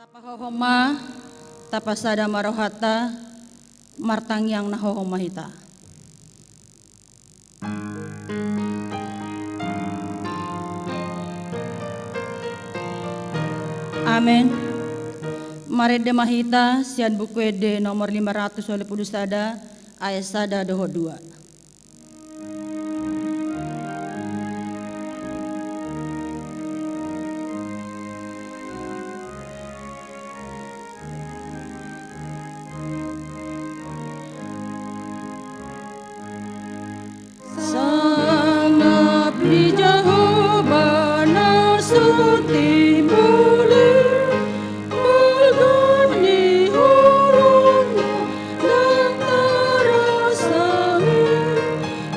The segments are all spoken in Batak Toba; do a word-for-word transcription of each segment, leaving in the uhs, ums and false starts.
Tapahohom ma, tapasada ma rohanta, martangiang na hohom ma hita. Amen. Marende ma hita sian Buku Ende nomor lima ratus walu pulu sada, ayat sada dohot dua. Sangap di Jahowa na so timbul i, balga ni horongna ndang tarasai.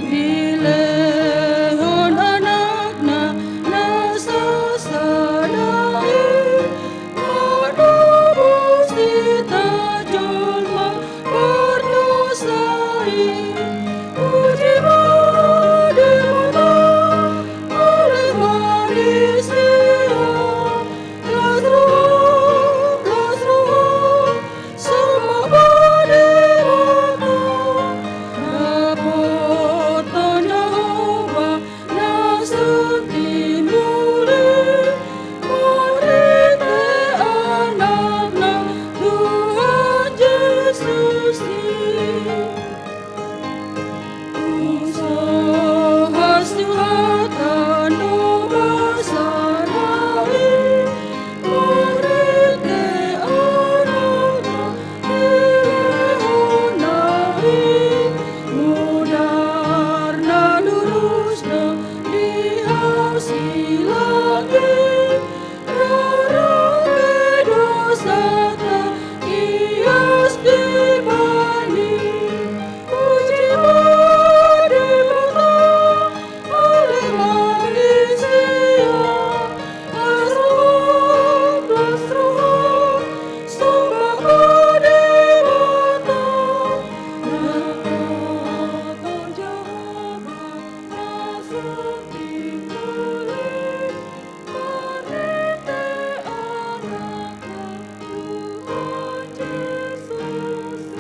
Dilehon Anakna na sasada i, manobus hita jolma pardosa i. Puji ma Debata, ale ma di sia. Las roha, las roha, sumba ma Debata. Dapothon Jahowa na so timbul i, marhite Anakna Tuhan Jesus i. Tung so hasuhuton do basana i, marhite Anakna dilehonna i. Mudar na lurus do di hasilang i, rara pe dosanta ias dibahen i. Puji ma Debata, ale ma di sia. Las roha, las roha, sumba ma Debata. Dapothon Jahowa na so timbul i, marhite Anakna Tuhan Jesus i.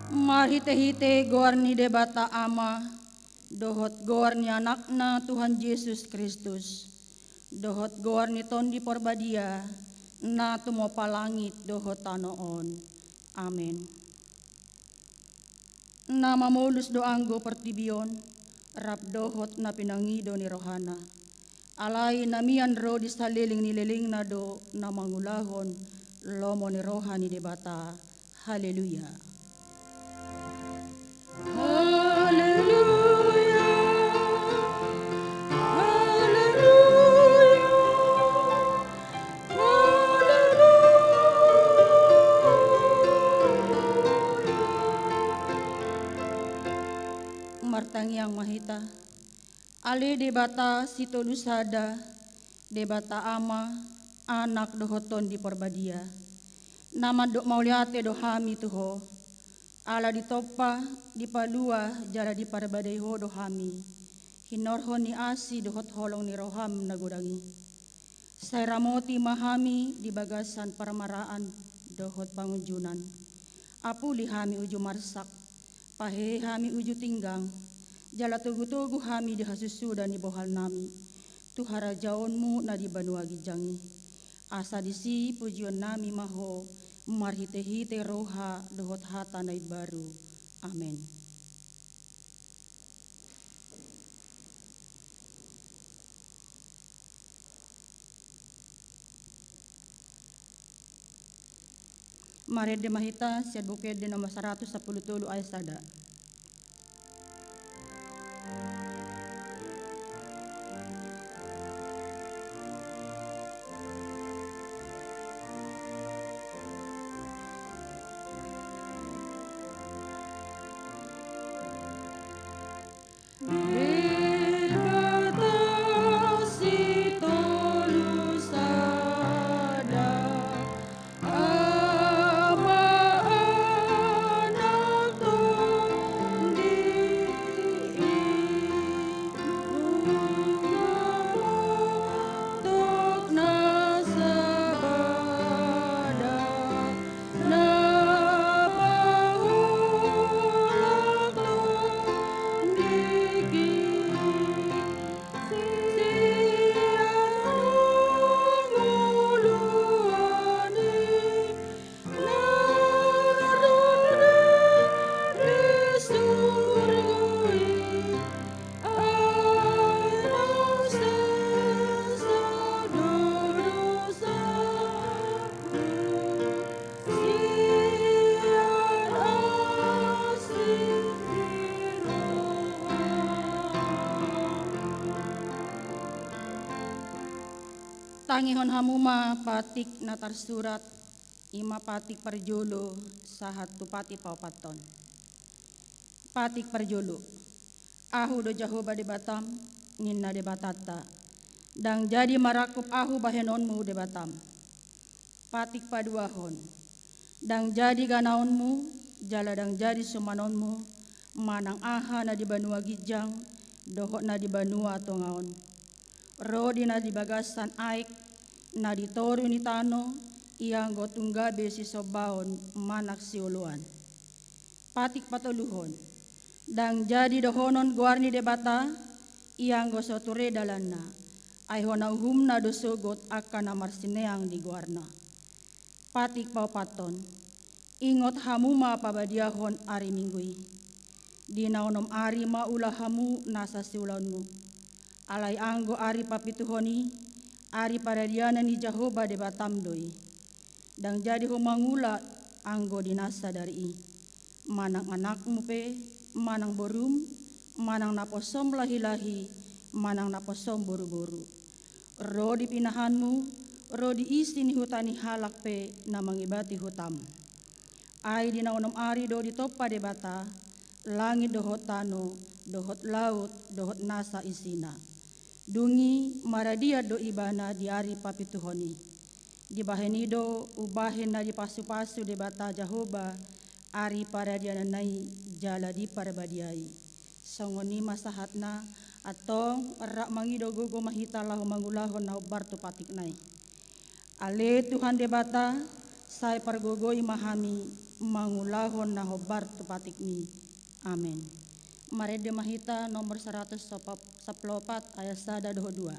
Marhitehite goar ni Debata Ama, dohot goar ni Anakna Tuhan Jesus Kristus, dohot goar ni Tondi Porbadia, na tumompa langit dohot tano on. Amen. Na mamolus do anggo portibi on, rap dohot na pinangido ni rohana. Alai na mian ro di saleleng ni lelengna do na mangulahon lomo ni roha ni Debata. Haleluya. Haleluya. Haleluya. Haleluya. Martangiang ma hita. Ale Debata Sitolu Sada, Debata Ama, Anak dohot Tondi Porbadia, na mandok mauliate do hami tu Ho, ala ditompa, dipalua jala diparbadai Ho do hami, hinorhon ni asi dohot holong ni roham na godang i. Sai ramoti ma hami di bagasan parmaraan dohot pangunjunan. Apuli hami uju marsak, pahehe hami uju tinggang, jala togutogu hami di hasusuda ni bohalnami, tu harajaonmu na di banua ginjang i. Asa disi pujionnami ma Ho, marhitehite roha dohot hata na imbaru. Amen. Marende ma hita sian Buku Ende nomor saratus sampulu tolu ayat sada. Debata Sitolu Sada, Ama, Anak, Tondi, i nunga mangkatokna Tangihon hamu ma patik na tarsurat, i ma patik parjolo sahat tu patik paopathon. Patik parjolo. Ahu do Jahowa Debatam, ninna Debatanta. Ndang jadi marangkup Ahu bahenonmu Debatam. Patik paduahon. Ndang jadi ganaonmu, jala ndang jadi sumanonmu, manang aha na di banua ginjang, dohot na di banua tonga on. Ro di na di bagasan aek, na di toru ni tano, ianggo tung gabe sisombaon manang sioloan. Patik patoluhon. Ndang jadi dohonon goar ni Debata, ianggo so ture dalanna, ai hona uhumna do sogot angka na marsineang di goarna. Patik paopathon. Ingot hamu ma pabadiahon ari Minggu i. Di na onom ari ma ula hamu nasa siulaonmu. Alai anggo ari papituhon i, ari paradianan ni Jahowa Debatam do i. Ndang jadi ho mangula anggo di na sadari i. Manang anakmu pe, manang borum, manang naposom lahilahi, manang naposom boruboru. Ro di pinahanmu, ro di isi ni huta ni halak pe na mangibati hutam. Ai di na onom ari do ditompa Debata, langit dohot tano, dohot laut, dohot nasa isina. Dung i maradian do ibana di ari papituhon i. Dibahen i do umbahen na dipasupasu Debata Jahowa ari paradiananna i jala diparbadiai. Songon i ma sahatna, antong rap mangido gogo ma hita laho mangulahon na hombar tu patikna i. Ale Tuhan Debata, sai pargogoi ma hami mangulahon na hombar tu patikmi. Amen. Marende ma hita nomor saratus sampulu opat ayat sada dohot dua.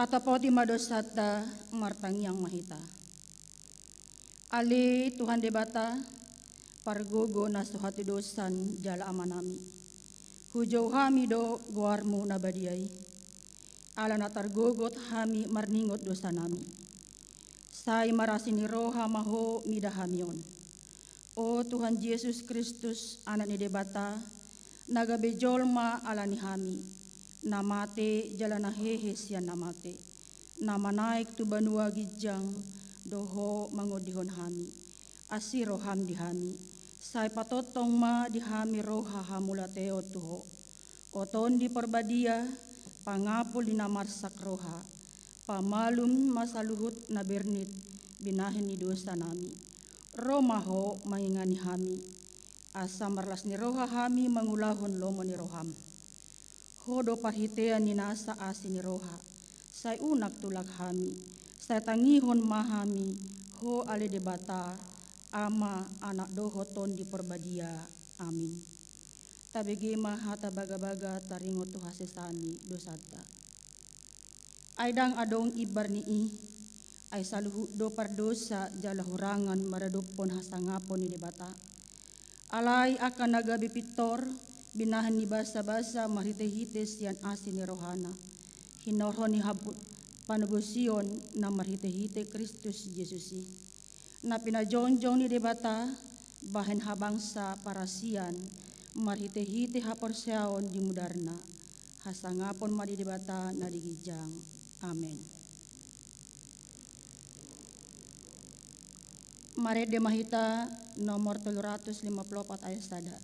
Tatopoti ma dosanta, martangiang ma hita. Ale Tuhan Debata, pargogo na so hatudosan jala Amanami. Hujou hami do goarmu na badia i. Ala na targogot hami marningot dosanami. Sai marasi ni roha ma ho mida hami on. O Tuhan Jesus Kristus, Anak ni Debata, na gabe jolma ala ni hami, na mate jala na hehe sian na mate, na manaek tu banua ginjang, do ho mangondihon hami. Asi roham di hami, sai patongtong ma di hami roha hamauliateon tu ho. O Tondi Parbadia, pangapul di na marsak roha, pamalum ma saluhut na bernit binahen ni dosanami. Ro ma ho mangingani hami, asa marlas ni roha hami mangulahon lomo ni roham. Ho do parhitean ni nasa asi ni roha, sai unang tulak hami, sai tangihon ma hami Ho ale Debata, Ama, Anak dohot Tondi Porbadia. Amin. Tabege ma hata bagabaga taringot tu hasesaan ni dosanta. Ai ndang adong imbar ni i, ai saluhut do pardosa jala hurangan maradophon hasangapon ni Debata. Alai angka na gabe pintor, binahen ni basabasa marhitehite sian asi ni rohana, hinorhon ni habu-, panobosion na marhitehite Kristus Jesus i, na pinajongjong ni Debata bahen habangsa parasian marhitehite haporseaon di mudarna. Hasangapon ma di Debata na di ginjang. Amen. Marende ma hita nomor tolu ratus lima pulu opat ayat sada.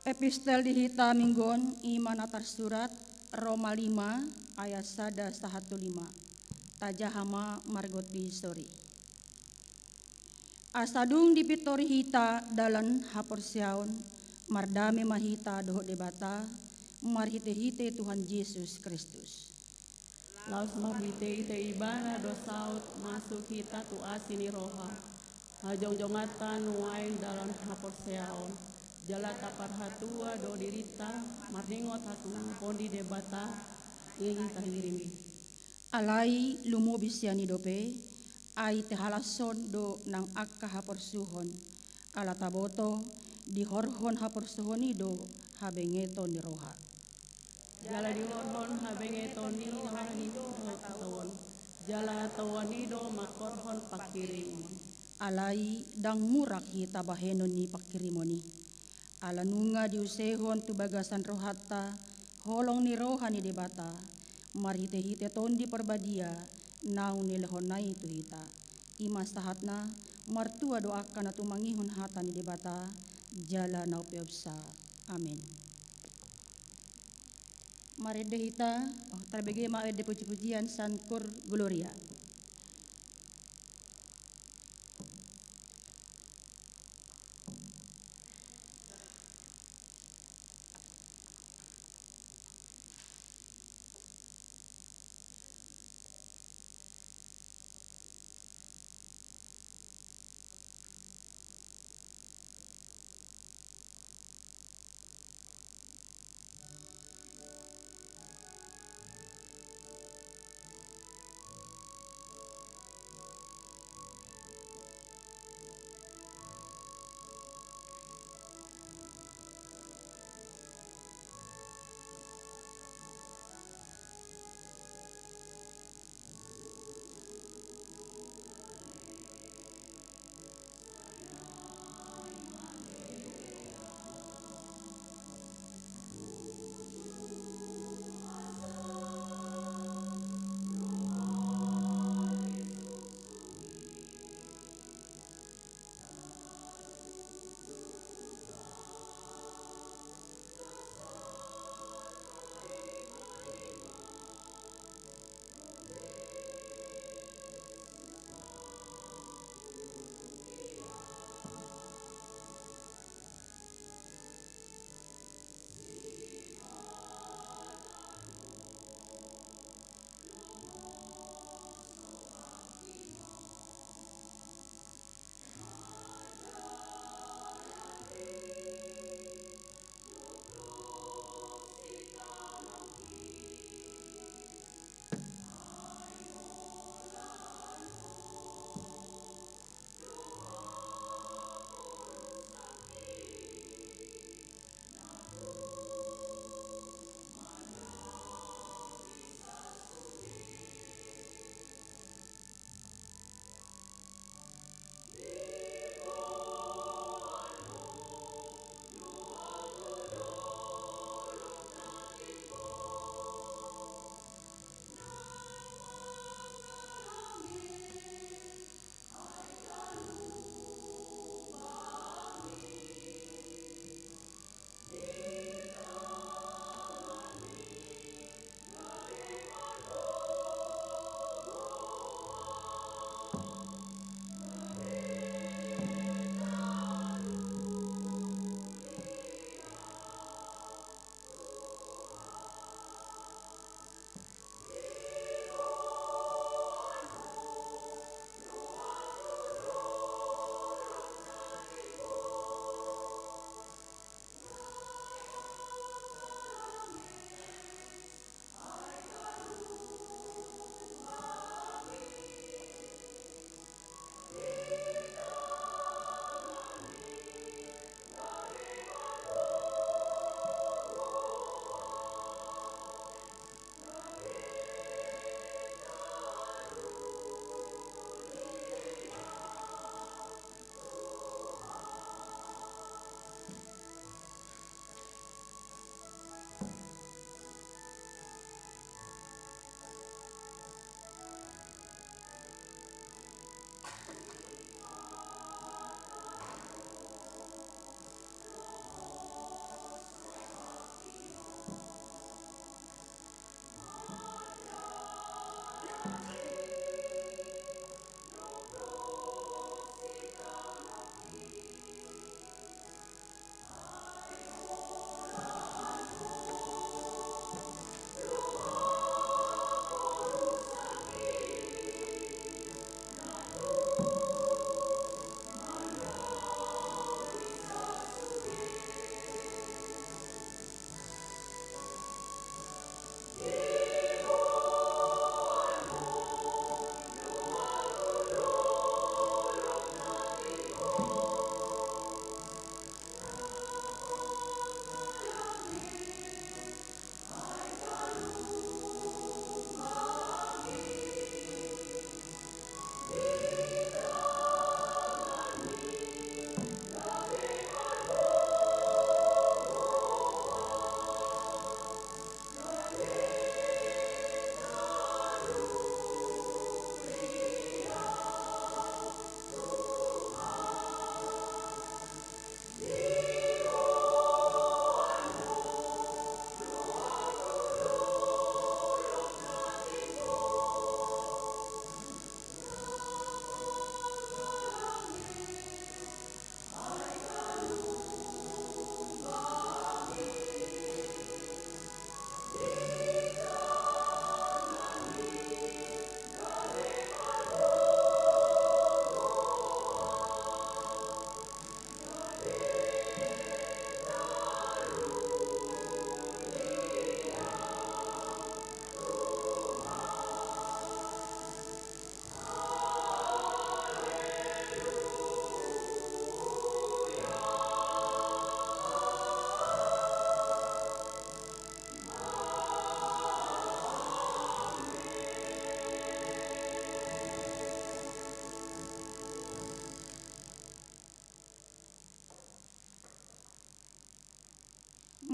Epistel di hita minggu on i ma na tarsurat Roma lima ayat sada sahat tu lima. Tajaha ma margotti sori. Asa dung dipintori hita dalan haporseaon, mardame ma hita dohot Debata marhitehite Tuhan Jesus Kristus. Laos marhitehite Ibana do saut masuk hita tu asi ni roha hajongjonganta nuaeng dalan haporseaon, jala taparhatua do dirinta marningot hasangapon di Debata i tahirim i. Alai lumobi sian i dope, ai tehalashon do nang angka haporsuhon, ala taboto dihorhon haporsuhon i do habengeton ni roha. Jala dihorhon habengeton ni roha i do hatauon, jala hatauon i do manghorhon panghirimon. Alai ndang murak hita bahenon ni panghirimon i. Ala nunga diusehon tu bagasan rohanta holong ni roha ni Debata, marhitehite Tondi Parbadia naung nilehonna i tu hita. I ma sahatna, martua do angka na tumangihon hata ni Debata, jala na umpeopsa. Amen. Marende hita, oh, tarbege ma ende pujipujian sian koor Gloria.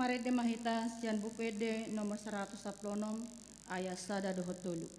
Marende ma hita sian Buku Ende nomor saratus sampulu onom, ayat sada dohot tolu.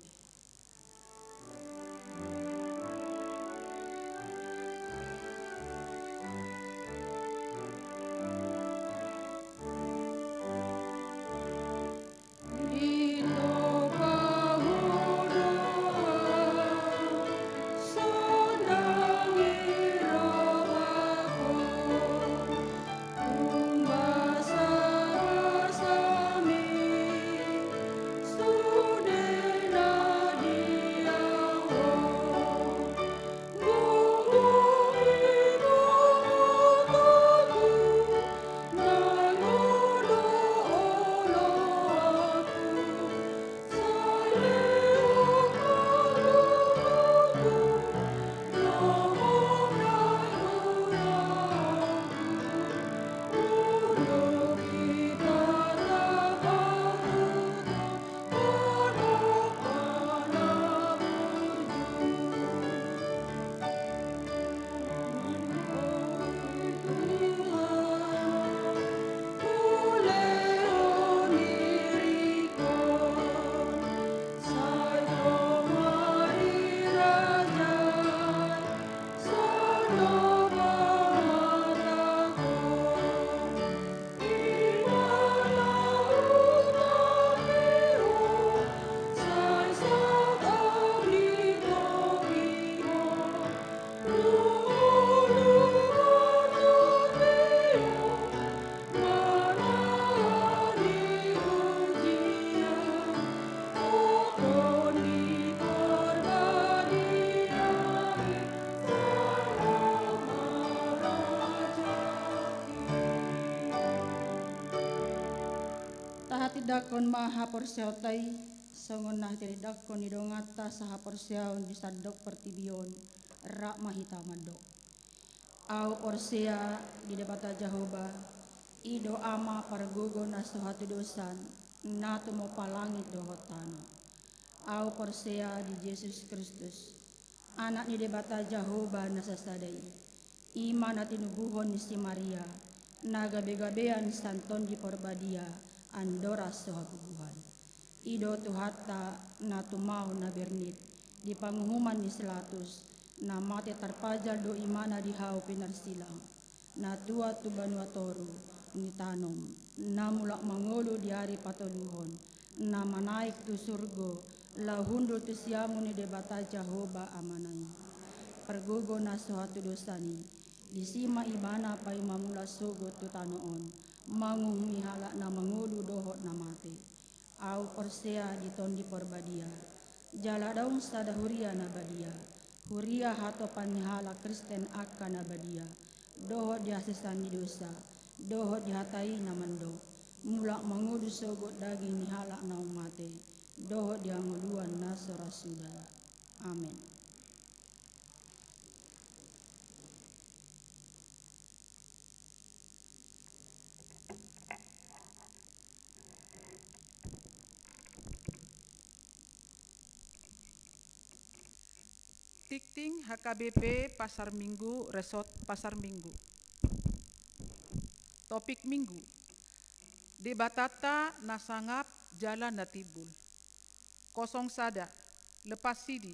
Tahatindangkon ma haporseaonta i, songon na tinindangkon ni donganta sahaporseaon di sandok portibi on, rap ma hita mandok. Ahu porsea di Debata Jahowa, i do Ama pargogo na so hatudosan, na tumompa langit dohot tano. Ahu porsea di Jesus Kristus, Anak ni Debata Jahowa na sasada i, i ma na tinubuhon ni si Maria, na gabegabean sian Tondi Porbadia, andorang so habubuhan. I do Tuhanta na tumao na bernit, di panguhuman ni si Latus, na mate tarpajal do imana di hau pinarsilang, na tuat tu banua toru, nitanom, na mulak mangolu di ari patoluhon, na manaek tu surgo, laho hundul tu siamun ni Debata Jahowa Amana i. Pargogo na so hatudosan i, disi ma ibana paima mulak sogot tu tano on, manguhumi halak na mangolu dohot na mate. Ahu porsea di Tondi Porbadia, jala adong sada huria na badia, huria hatopan ni halak Kristen angka na badia, dohot di hasesaan ni dosa, dohot di hata i na mandok, mulak mangolu sogot daging ni halak naung mate, dohot di hangoluan na so ra suda. Amen. Tingting H K B P Pasar Minggu, Resort Pasar Minggu. Topik Minggu: Debatanta na sangap jala na timbul. Kosong sada, lepas sidi,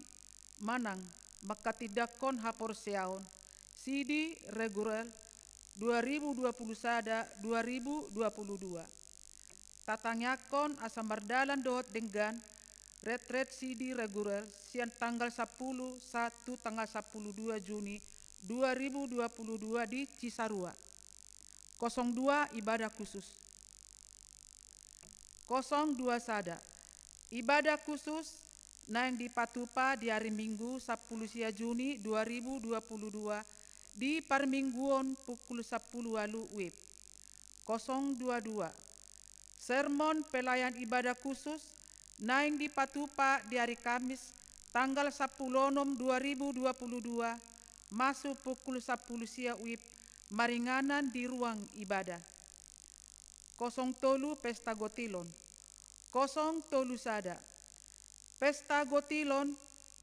manang mangkatindangkon haporseaon, sidi reguler dua ribu dua puluh sada dua ribu dua puluh dua. Tatangiangkon asa mardalan dohot denggan retret sidi reguler sian tanggal sampulu sahat tu tanggal sampulu dua Juni dua ribu dua puluh dua di Cisarua. Kosong dua, ibadah khusus. Kosong dua sada, ibadah khusus naeng dipatupa di ari Minggu sampulu sia Juni dua ribu dua puluh dua di parmingguon pukul sampulu ualu WIB. Kosong dua dua, sermon pelayan ibadah khusus naeng dipatupa di ari Kamis tanggal sampulu onom dua ribu dua puluh dua, masu pukul sampulu sia WIB, maringanan di ruang ibadah. Kosong tolu, pesta gotilon. Kosong tolu sada, pesta gotilon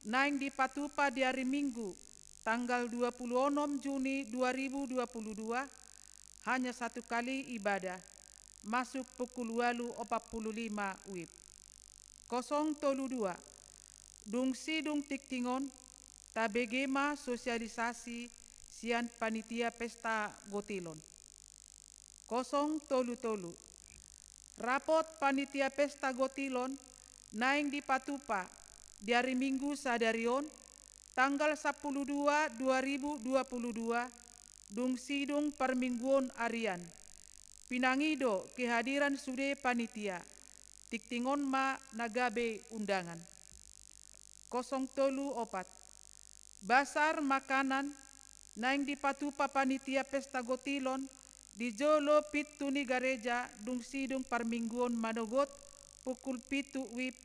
naeng dipatupa di ari Minggu tanggal dua puluh onom Juni dua ribu dua puluh dua, hanya satu kali ibadah, masuk pukul ualu opat pulu lima wib. Kosong tolu dua, dung sidung tingting on, tabege ma sosialisasi sian panitia pesta gotilon. Kosong tolu tolu, rapot panitia pesta gotilon naeng dipatupa di ari Minggu sadari on, tanggal sampulu dua dua ribu dua pulu dua, dung sidung parmingguon arian. Pinangido kehadiran sude panitia, tingting on ma na gabe undangan. Kosong tolu opat, basar makanan naeng dipatupa panitia pesta gotilon di jolo pintu ni gareja dung sidung parmingguon manogot pukul pitu wib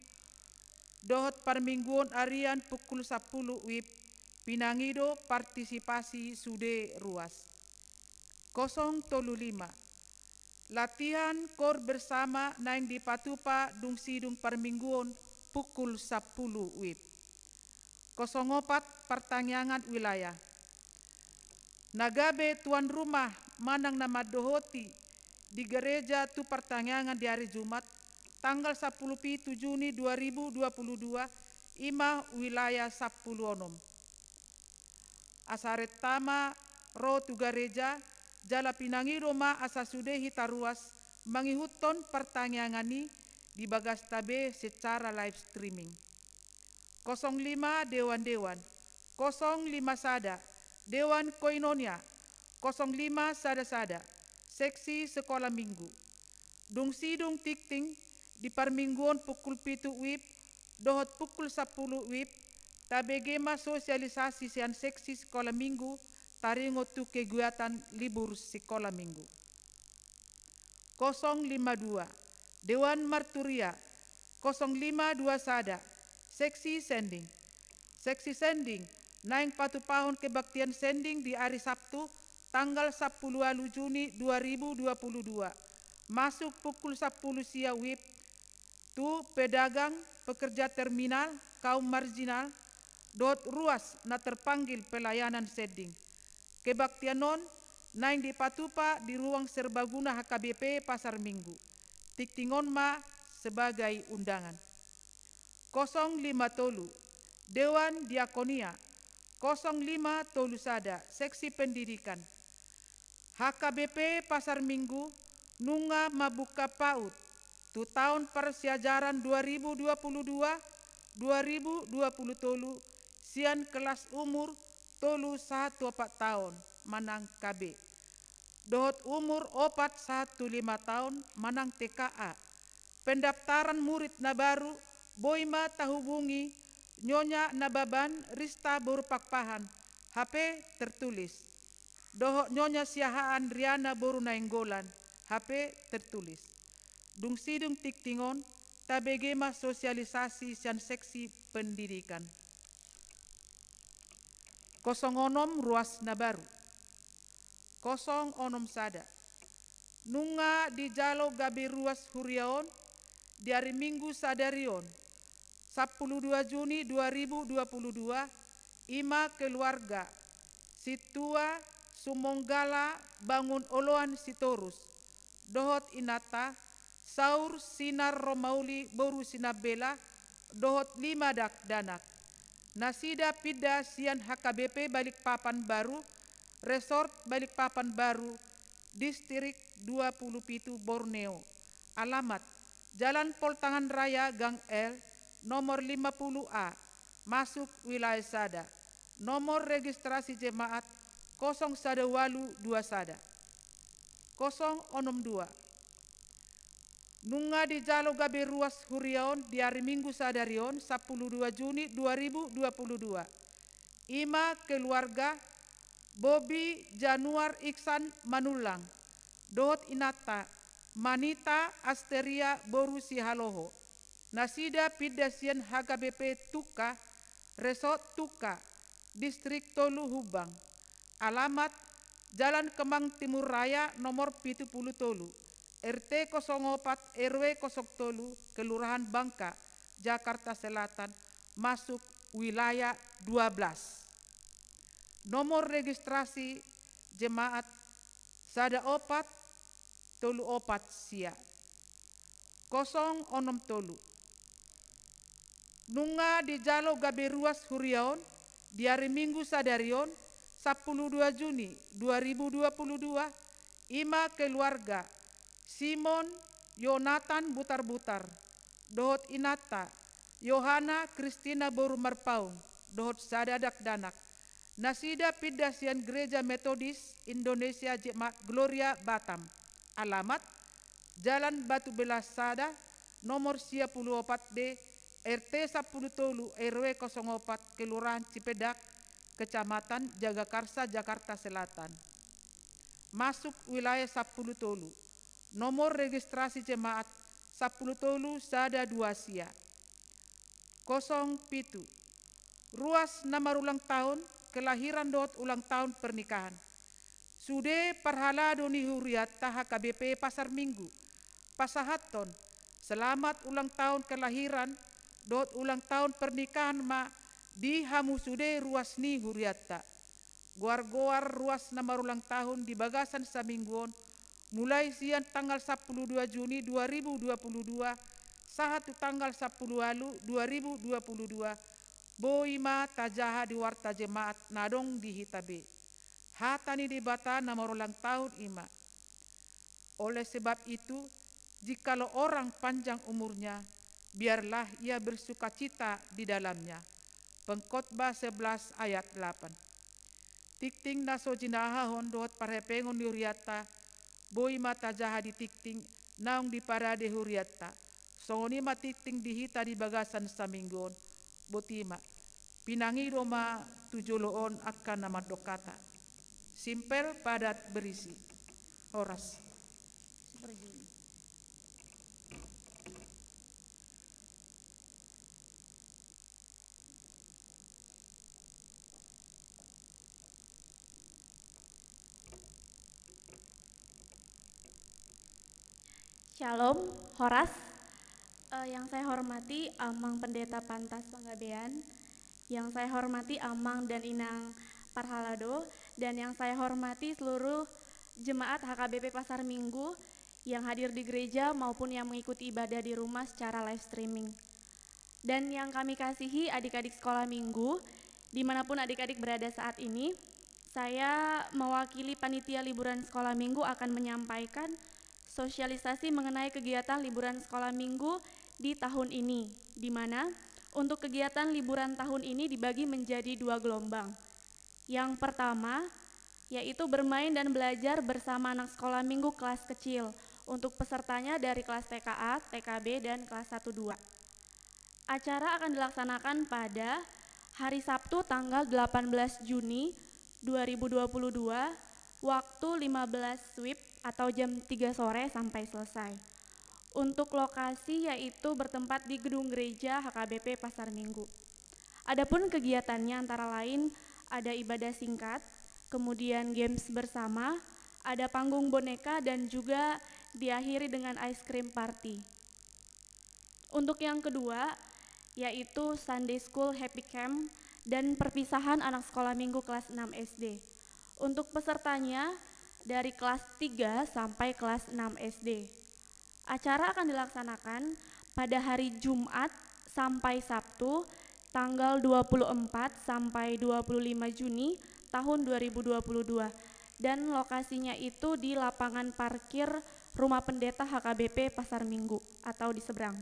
dohot parmingguon arian pukul sampulu wib, pinangido partisipasi sude ruas. Kosong tolu lima, latihan kor bersama naeng dipatupa dung sidung parmingguon pukul sampulu wib. Kosong opat, partangiangan wilayah. Na gabe tuan rumah manang na mandohoti di gareja tu partangiangan di ari Jumat, tanggal sampulu pitu Juni dua ribu dua pulu dua, i ma wilayah sampulu onom. Asa renta ma ro tu gareja, jala pinangido ma asa sude hita ruas mangihuthon partangiangan i di bagasta be secara live streaming. Kosong lima, dewan-dewan. Kosong lima sada, dewan koinonia. Kosong lima sada sada, seksi sekolah minggu. Dung sidung tingting di parmingguon pukul pitu wib dohot pukul sampulu wib, tabege ma sosialisasi sian seksi sekolah minggu taringot tu kegiatan libur sekolah minggu. Kosong lima dua, dewan marturia. Kosong lima dua sada, seksi sending. Seksi sending naeng patupahon kebaktian sending di ari Sabtu, tanggal sampulu ualu Juni dua ribu dua pulu dua, masuk pukul sampulu sia wib, tu pedagang, pekerja terminal, kaum marginal, dohot ruas na terpanggil pelayanan sending. Kebaktian on naeng dipatupa di ruang serbaguna H K B P Pasar Minggu. Tingting on ma sebagai undangan. Kosong lima tolu, dewan diakonia. Kosong lima tolu sada, seksi pendidikan. H K B P Pasar Minggu nunga mambuka paut tu taon parsiajaran dua ribu dua pulu dua, dua ribu dua pulu tolu, sian kelas umur tolu sahat tu opat taon manang K B, dohot umur opat sahat tu lima taon manang T K A. Pendaftaran murid na baru boi ma tahubungi Nyonya Nababan Rista boru Pakpahan, H P tertulis, dohot Nyonya Siahaan Riana boru Nainggolan, H P tertulis. Dung sidung tingting on, tabege ma sosialisasi sian seksi pendidikan. Kosong onom, ruas na baru. Kosong onom sada. Nunga dijalo gabe ruas huria on di ari Minggu sadari on, sampulu dua Juni dua ribu dua pulu dua, i ma keluarga Situa Sumonggala Bangun Oloan Sitorus, dohot inanta Saur Sinar Romauli boru Sinambela, dohot lima dakdanak. Nasida pinda sian H K B P Balikpapan Baru, Resort Balikpapan Baru, Distrik dua pulu pitu Borneo. Alamat: Jalan Poltangan Raya, Gang L, nomor lima pulu A, masuk wilayah sada. Nomor registrasi jemaat: kosong sada ualu dua sada. Kosong onom dua. Nunga dijalo gabe ruas huria on di ari Minggu sadari on, sampulu dua Juni dua ribu dua pulu dua. I ma keluarga Bobi Januar Iksan Manullang, dohot inanta Manita Asteria boru Sihaloho. Nasida pinda sian H K B P Tungka, Resort Tungka, Distrik tolu Humbang. Alamat: Jalan Kemang Timur Raya nomor pitu pulu tolu, R T kosong opat, R W kosong tolu, Kelurahan Bangka, Jakarta Selatan, masuk wilayah dua belas. Nomor registrasi jemaat: sada opat tolu opat sia. Kosong onom tolu. Nunga dijalo gabe ruas huria on di ari Minggu sadari on, sampulu dua Juni dua ribu dua puluh dua, i ma keluarga Simon Yonatan Butarbutar dohot inanta Yohana Kristina boru Marpaung dohot sada dakdanak, nasida pinda sian Gereja Metodis Indonesia Jemaat Gloria Batam, alamat Jalan Batu Belah sada, nomor sia pulu opat B, R T sampulu tolu, R W kosong opat, Kelurahan Cipedak, Kecamatan Jagakarsa, Jakarta Selatan. Masuk wilayah sampulu tolu. Nomor registrasi jemaat sampulu tolu sada dua sia. Kosong pitu. Ruas na marulang tahun kelahiran dohot ulang tahun pernikahan. Sude parhalado ni hurianta H K B P Pasar Minggu pasahathon selamat ulang tahun kelahiran dohot ulang tahun pernikahan ma di hamu sude ruas ni hurianta. Goar-goar ruas na marulang tahun di bagasan saminggu on, mulai sian tanggal sampulu dua Juni dua ribu dua puluh dua sahat tu tanggal sampulu ualu dua ribu dua puluh dua, boi ma tajaha di warta jemaat na adong di hita be. Hata ni Debata na marulang tahun i ma: Oleh sebab itu, jikalau orang panjang umurnya, biarlah ia bersukacita di dalamnya. Pengkhotbah sebelas ayat delapan. Tingting na so jinahahon dohot parhepengon ni hurianta, boi ma tajaha di tingting naung diparade hurianta. Songon i ma tingting di hita di bagasan saminggu on. Boti ma, pinangido ma tu jolo on angka na mandok hata. Simpel, padat, berisi. Horas. Shalom, horas. Eh, yang saya hormati Amang Pendeta Pantas Panggabean, yang saya hormati Amang dan Inang Parhalado, dan yang saya hormati seluruh jemaat H K B P Pasar Minggu yang hadir di gereja maupun yang mengikuti ibadah di rumah secara live streaming. Dan yang kami kasihi adik-adik sekolah minggu, dimanapun adik-adik berada saat ini, saya mewakili panitia liburan sekolah minggu akan menyampaikan sosialisasi mengenai kegiatan liburan sekolah minggu di tahun ini, di mana untuk kegiatan liburan tahun ini dibagi menjadi dua gelombang. Yang pertama, yaitu bermain dan belajar bersama anak sekolah minggu kelas kecil, untuk pesertanya dari kelas T K A, T K B, dan kelas satu dua. Acara akan dilaksanakan pada hari Sabtu tanggal delapan belas Juni dua ribu dua puluh dua, waktu lima belas WIB atau jam tiga sore sampai selesai. Untuk lokasi yaitu bertempat di gedung gereja H K B P Pasar Minggu. Adapun kegiatannya antara lain ada ibadah singkat, kemudian games bersama, ada panggung boneka, dan juga diakhiri dengan ice cream party. Untuk yang kedua, yaitu Sunday School Happy Camp dan perpisahan anak sekolah minggu kelas enam S D. Untuk pesertanya dari kelas tiga sampai kelas enam S D. Acara akan dilaksanakan pada hari Jumat sampai Sabtu, tanggal dua puluh empat sampai dua puluh lima Juni tahun dua ribu dua puluh dua, dan lokasinya itu di lapangan parkir Rumah Pendeta H K B P Pasar Minggu atau di seberang.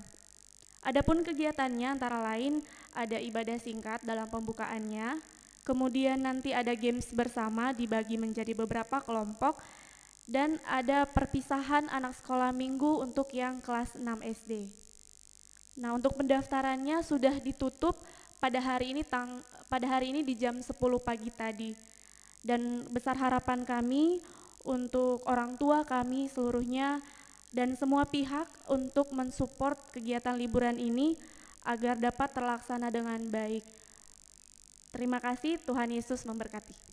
Adapun kegiatannya antara lain ada ibadah singkat dalam pembukaannya, kemudian nanti ada games bersama dibagi menjadi beberapa kelompok, dan ada perpisahan anak sekolah minggu untuk yang kelas enam S D. Nah, untuk pendaftarannya sudah ditutup pada hari ini tang-, pada hari ini di jam sepuluh pagi tadi. Dan besar harapan kami untuk orang tua kami seluruhnya dan semua pihak untuk mensupport kegiatan liburan ini agar dapat terlaksana dengan baik. Terima kasih, Tuhan Yesus memberkati.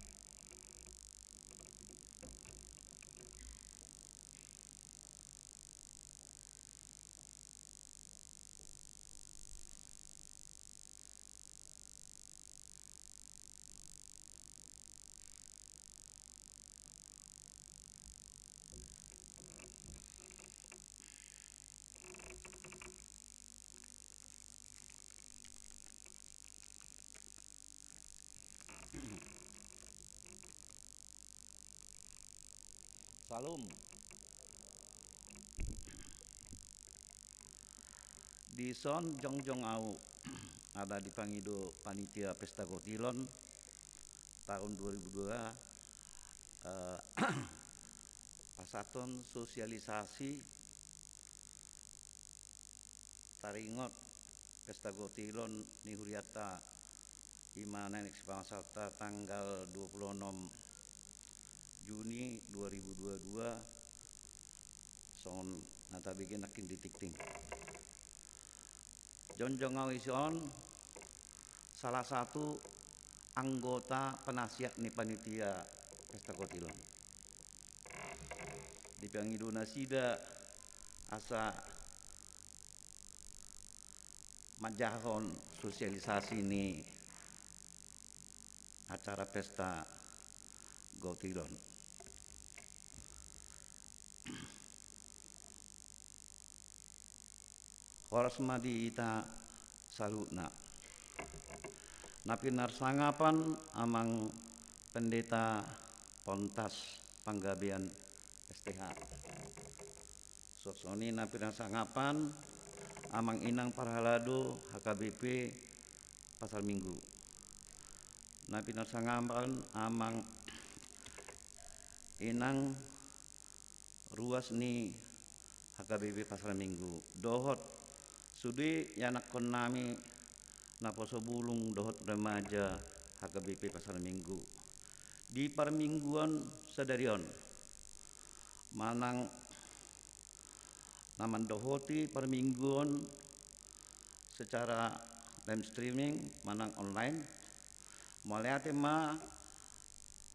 Salam. Dison jongjong au ala dipangido panitia Pesta Gotilon tahun dua ribu dua, eh, pasahathon sosialisasi taringot Pesta Gotilon ni hurianta, i ma naeng sipamasanta tanggal dua puluh enam Juni dua ribu dua dua, songon na tabege nangkin di tingting. Jongjong au dison salah satu anggota penasihat ni panitia Pesta Gotilon. Dipangido nasida asa manjahahon sosialisasi ni acara Pesta Gotilon. Horas ma di hita saluhutna. Na pinarsangapan amang Pendeta Pontas Panggabean S T H. Suksoni na pinarsangapan amang inang parhalado H K B P Pasar Minggu. Na pinarsangapan amang inang ruas ni H K B P Pasar Minggu dohot sude ianakkon nami naposo bulung dohot remaja H K B P Pasar Minggu di parmingguon sadari on. Manang na mandohoti parmingguon secara live streaming manang online, mauliate ma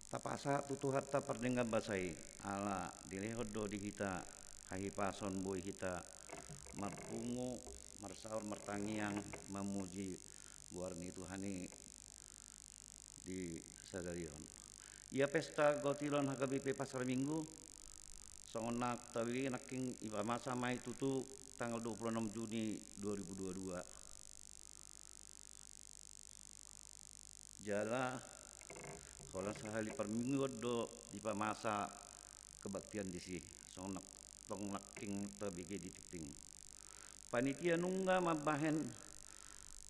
tapasahat tu Tuhanta pardenggan basa i, ala dilehon do di hita hahipason boi hita marpungu, marsaor, martangiang, mamuji goar ni Tuhan i di sadari on. Ia Pesta Gotilon H K B P Pasar Minggu, songon na tabege nangkin, dipamasa ma i tutu tanggal dua puluh enam Juni dua ribu dua dua. Jala holan sahali parmingguon do dipamasa kebaktian disi, songon na tong nangkin tabege di tingting. Panitia nunga mambahen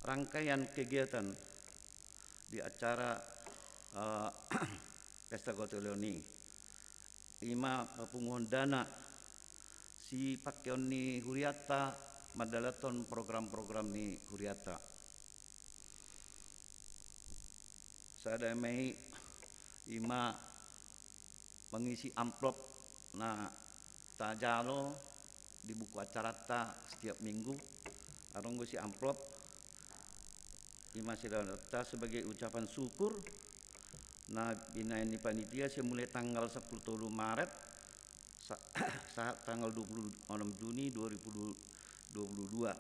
rangkaian kegiatan di acara, eh, Pesta Gotilon i, i ma papunguhon dana sipangkeon ni hurianta mandalanhon program-program ni hurianta. Sada ma i, i ma mangisi amplop na tajalo di buku acaranta setiap minggu. Adong do isi amplop, i ma sidaonanta sebagai ucapan syukur na binahen ni panitia sian mulai tanggal sampulu tolu Maret sa-, sahat tanggal dua puluh enam Juni dua ribu dua puluh dua.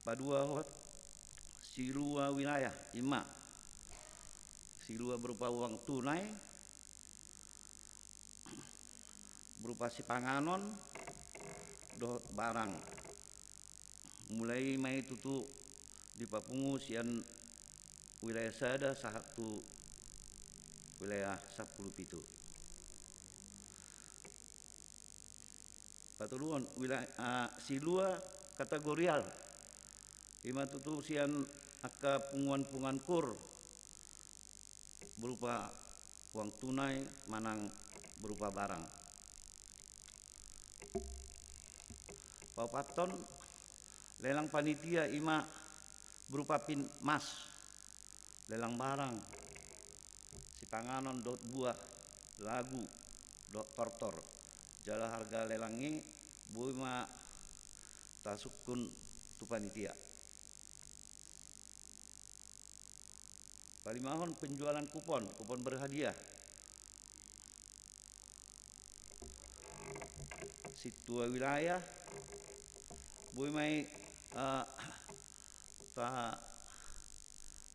Paduahon silua wilayah, i ma silua berupa uang tunai, berupa sipanganon dohot barang. Mulai ma i tutu dipapungu sian wilayah sada sahat tu wilayah sampulu pitu. Patoluhon wilayah, ah, silua kategorial, i ma tutu sian angka punguan-punguan kur, berupa uang tunai manang berupa barang. Paopathon lelang panitia, i ma berupa pin emas, lelang barang, sipanganon dohot buah, lagu dohot tortor. Jala harga lelang i boi ma tasungkun tu panitia. Palimahon penjualan kupon, kupon berhadiah. Sintua wilayah boi ma i, eh, ta-,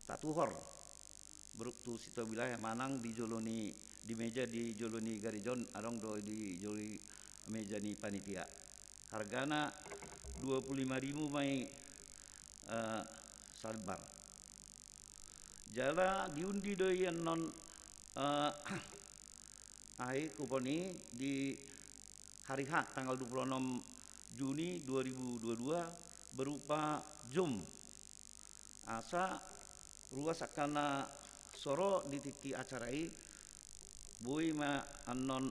tatuhor beruk tu sintua wilayah manang di jolo ni, di meja di jolo ni gareja on, adong do di jolo ni meja ni panitia. Hargana dua puluh lima ribu ma i, eh, salembar. Jala diundi do i annon, eh, ai kupon i di hari H tanggal dua puluh enam Juni dua ribu dua puluh dua berupa Zoom. Asa ruas angka na so ro di tingki acara i, boi ma annon,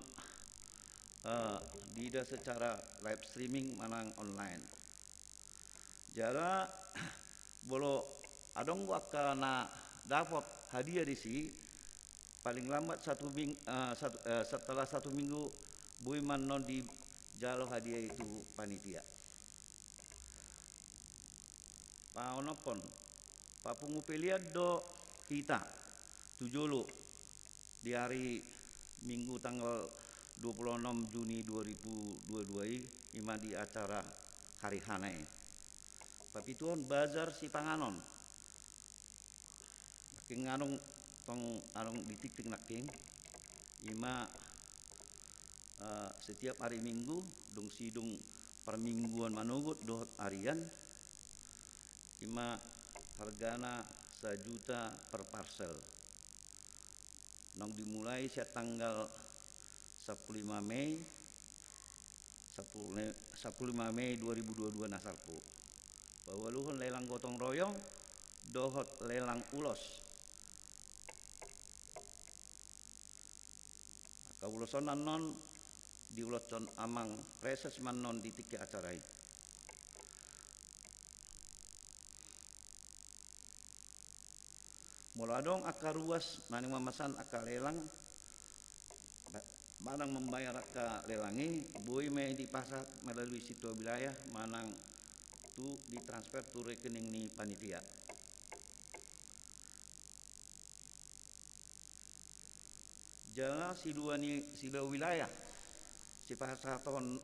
eh, diida secara live streaming manang online. Jala molo adong do angka na dapot hadiah disi, paling lambat satu ming-, eh, satu, eh, setelah satu minggu, boi ma annon dijalo hadiah i tu panitia. Paonomhon, papungu pelean do hita tu jolo di ari Minggu tanggal dua puluh enam Juni dua ribu dua puluh dua i, i ma di acara hari H na i. Papituhon bazar sipanganon. Nangkin adong tong adong di tingting nangkin, i ma, eh, setiap ari Minggu, dung sidung parmingguan manogot dohot arian, i ma hargana sajuta per parsel. Naung dimulai sian tanggal sampulu lima Mei, sampulu, sampulu lima Mei dua ribu dua puluh dua na salpu. Paualuhon lelang gotong royong dohot lelang ulos. Angka ulos on annon diuloshon amang preses ma annon di tingki acara i. Molo adong angka ruas na naeng mamasaon angka lelang, ba-, manang mambayar angka lelang i, boi ma i dipasahat melalui sintua wilayah manang tu ditransfer tu rekening ni panitia. Jala silua ni, silua wilayah sipasahathon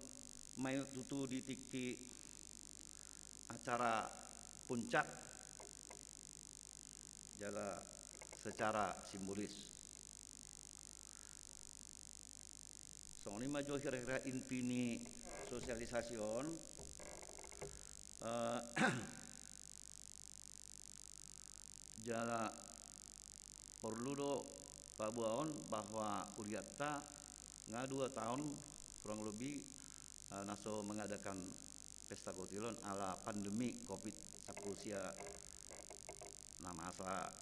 ma i tutu di tingki acara puncak jala secara simbolis. Songon i ma jo hira-hira inti ni sosialisasi on. Eh, jala porlu do paboaon bahwa hurianta nga dua taon kurang lebih, eh, na so mengadakan pesta kotil on ala pandemi covid sampulu sia na masa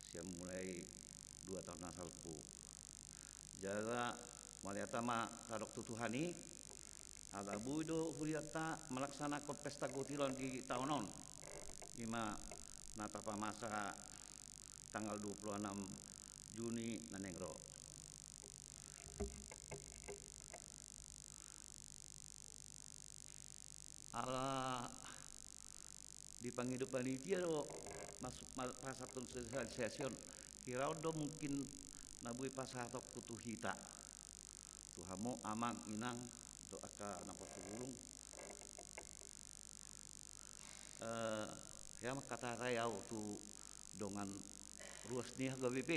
sian mulai dua taon na salpu. Jala mauliate ma tadok tu Tuhan i, ala boi do hurianta malaksanahon pesta kotil on di taon on. I ma na tapamasa tanggal dua puluh enam Juni na naeng ro. Ala dipangido panitia do mas-, ma-, pasahathon sosialisasi on. Hira on do mungkin na boi pasahatonku tu hita, tu hamu amang inang dohot angka na parpangulung. Eh, hea mangkatai au tu dongan ruas ni H K B P.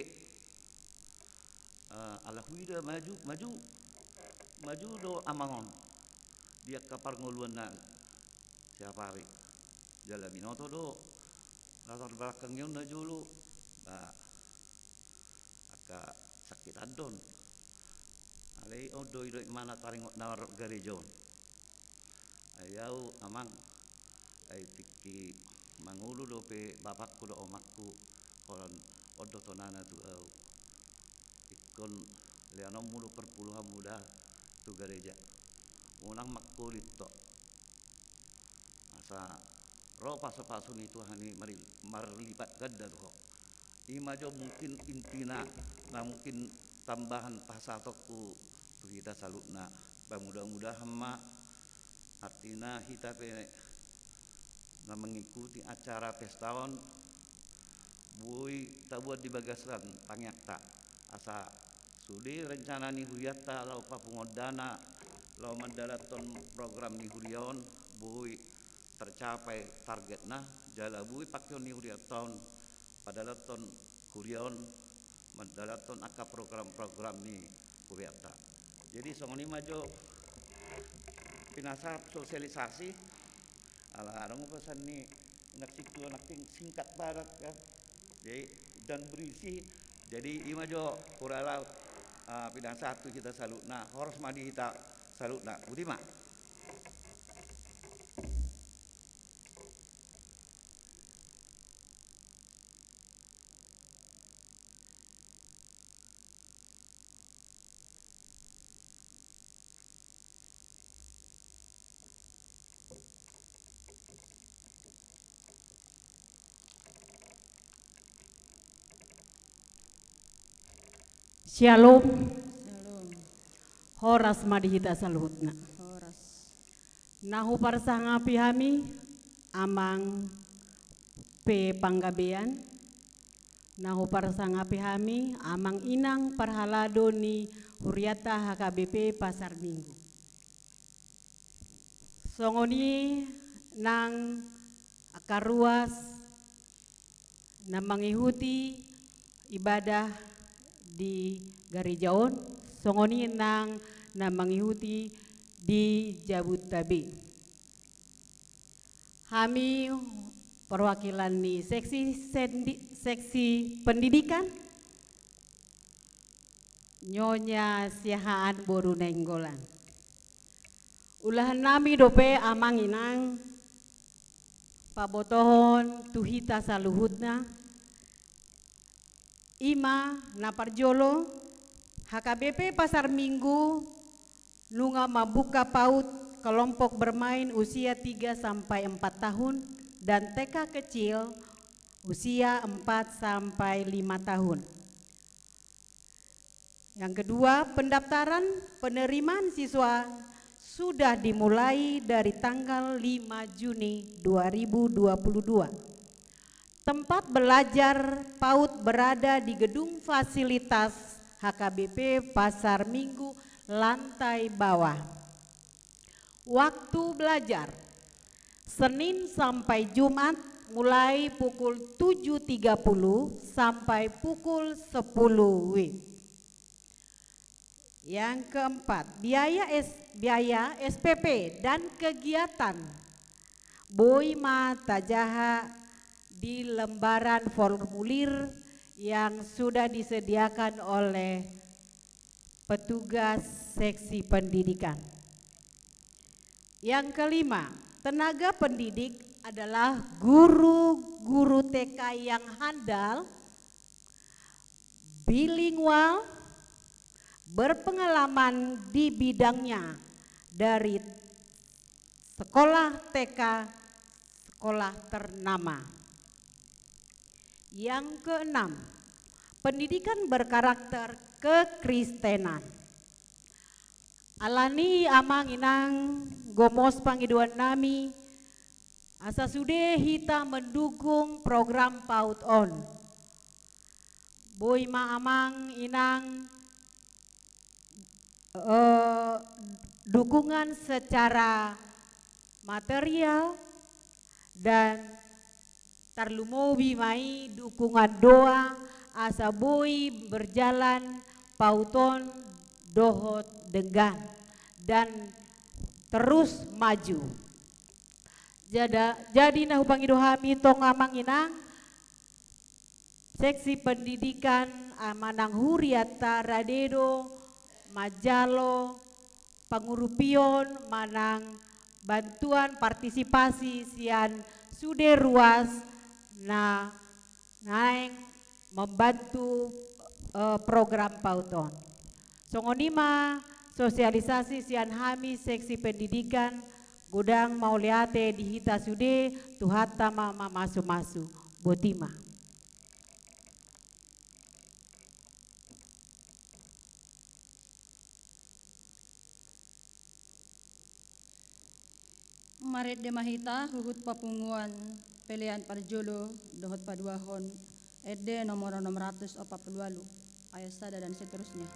Eh, ala huida maju, maju, maju do amang on di angka parngoluanna siapari. Jala binoto do latar belakang ni on na jolo, ba, angka sakit andon. Alai on do ido i ma na taringot na margareja on. Ai au amang, ai tingki mangolu dope bapakku dohot omakku, holan on do tonana tu au. Ingkon leanonmu do parpuluhanmu da tu gareja. Unang mangkolit ho. Asa ro pasupasu ni Tuhan i maril-, marlipat ganda tu ho. I ma jo mungkin intina na mungkin tambahan pasahatonku tu hita saluhutna. Ba mudah-mudahan ma artina hita pe na mengikuti acara pesta on boi taboan di bagasan tangiangta. Asa sude rencana ni hurianta laho papunguan dana laho mandalanhon program ni huria on boi tercapai targetna, jala boi pangkeon ni hurianta on padalanhon huria on mandalanhon angka program-program ni hurianta. Jadi songon i ma jo pinasahat sosialisasi, ala adong pesan ni anak sintua nangkin singkat padat kan. Jadi, dan berisi, jadi ima jo hurang laut, ah, pinasahat tu hita saluhutna, horas ma di hita saluhutna. Boti ma. Syalom. Syalom. Horas ma di hita saluhutna. Horas. Na huparsangapi hami, Amang P. Panggabean, na huparsangapi hami, Amang Inang parhalado ni hurianta H K B P Pasar Minggu. Songon i nang angka ruas na mangihuti ibadah di gareja on, songon i nang na mangihuti di jabunta be. Hami perwakilan ni seksi sendi-, seksi pendidikan, Nyonya Siahaan boru Nainggolan. Ulahan nami dope Amang Inang pabotohon tu hita saluhutna, ima na parjolo, H K B P Pasar Minggu nunga mambuka PAUD kelompok bermain usia tiga sampai empat tahun dan T K kecil usia empat sampai lima tahun. Yang kedua, pendaftaran penerimaan siswa sudah dimulai dari tanggal lima Juni dua ribu dua puluh dua. Tempat belajar PAUD berada di gedung fasilitas H K B P Pasar Minggu, lantai bawah. Waktu belajar, Senin sampai Jumat, mulai pukul tujuh tiga puluh sampai pukul sepuluh W I B. Yang keempat, biaya S-, biaya S P P dan kegiatan boi ma tajaha di lembaran formulir yang sudah disediakan oleh petugas seksi pendidikan. Yang kelima, tenaga pendidik adalah guru-guru T K yang handal, bilingual, berpengalaman di bidangnya dari sekolah T K, sekolah ternama. Yang keenam, pendidikan berkarakter kekristenan. Alani i Amang Inang, gomos pangidoan nami, asa sude hita mendukung program PAUD on. Boi ma Amang Inang, eh, dukungan secara material dan tarlumobi ma i dukungan doa asa boi berjalan PAUD on dohot denggan dan terus maju. Jada-, jadi na hupangido hami tong Amang Inang, seksi pendidikan, ah, manang hurianta rade do manjalo pangurupion manang bantuan partisipasi sian sude ruas na naeng membantu, eh, program PAUD on. Songon i ma sosialisasi sian hami seksi pendidikan, godang mauliate di hita sude, Tuhanta ma mamasumasu. Boti ma. Marende ma hita huhut papunguan pelean parjolo dohot paduahon ende nomor onom ratus opat pulu ualu, ayat sada dan seterusnya.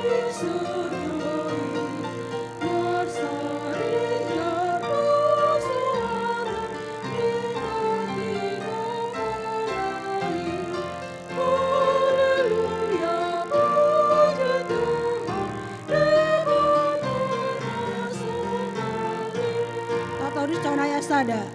Tatorus cona ya sada.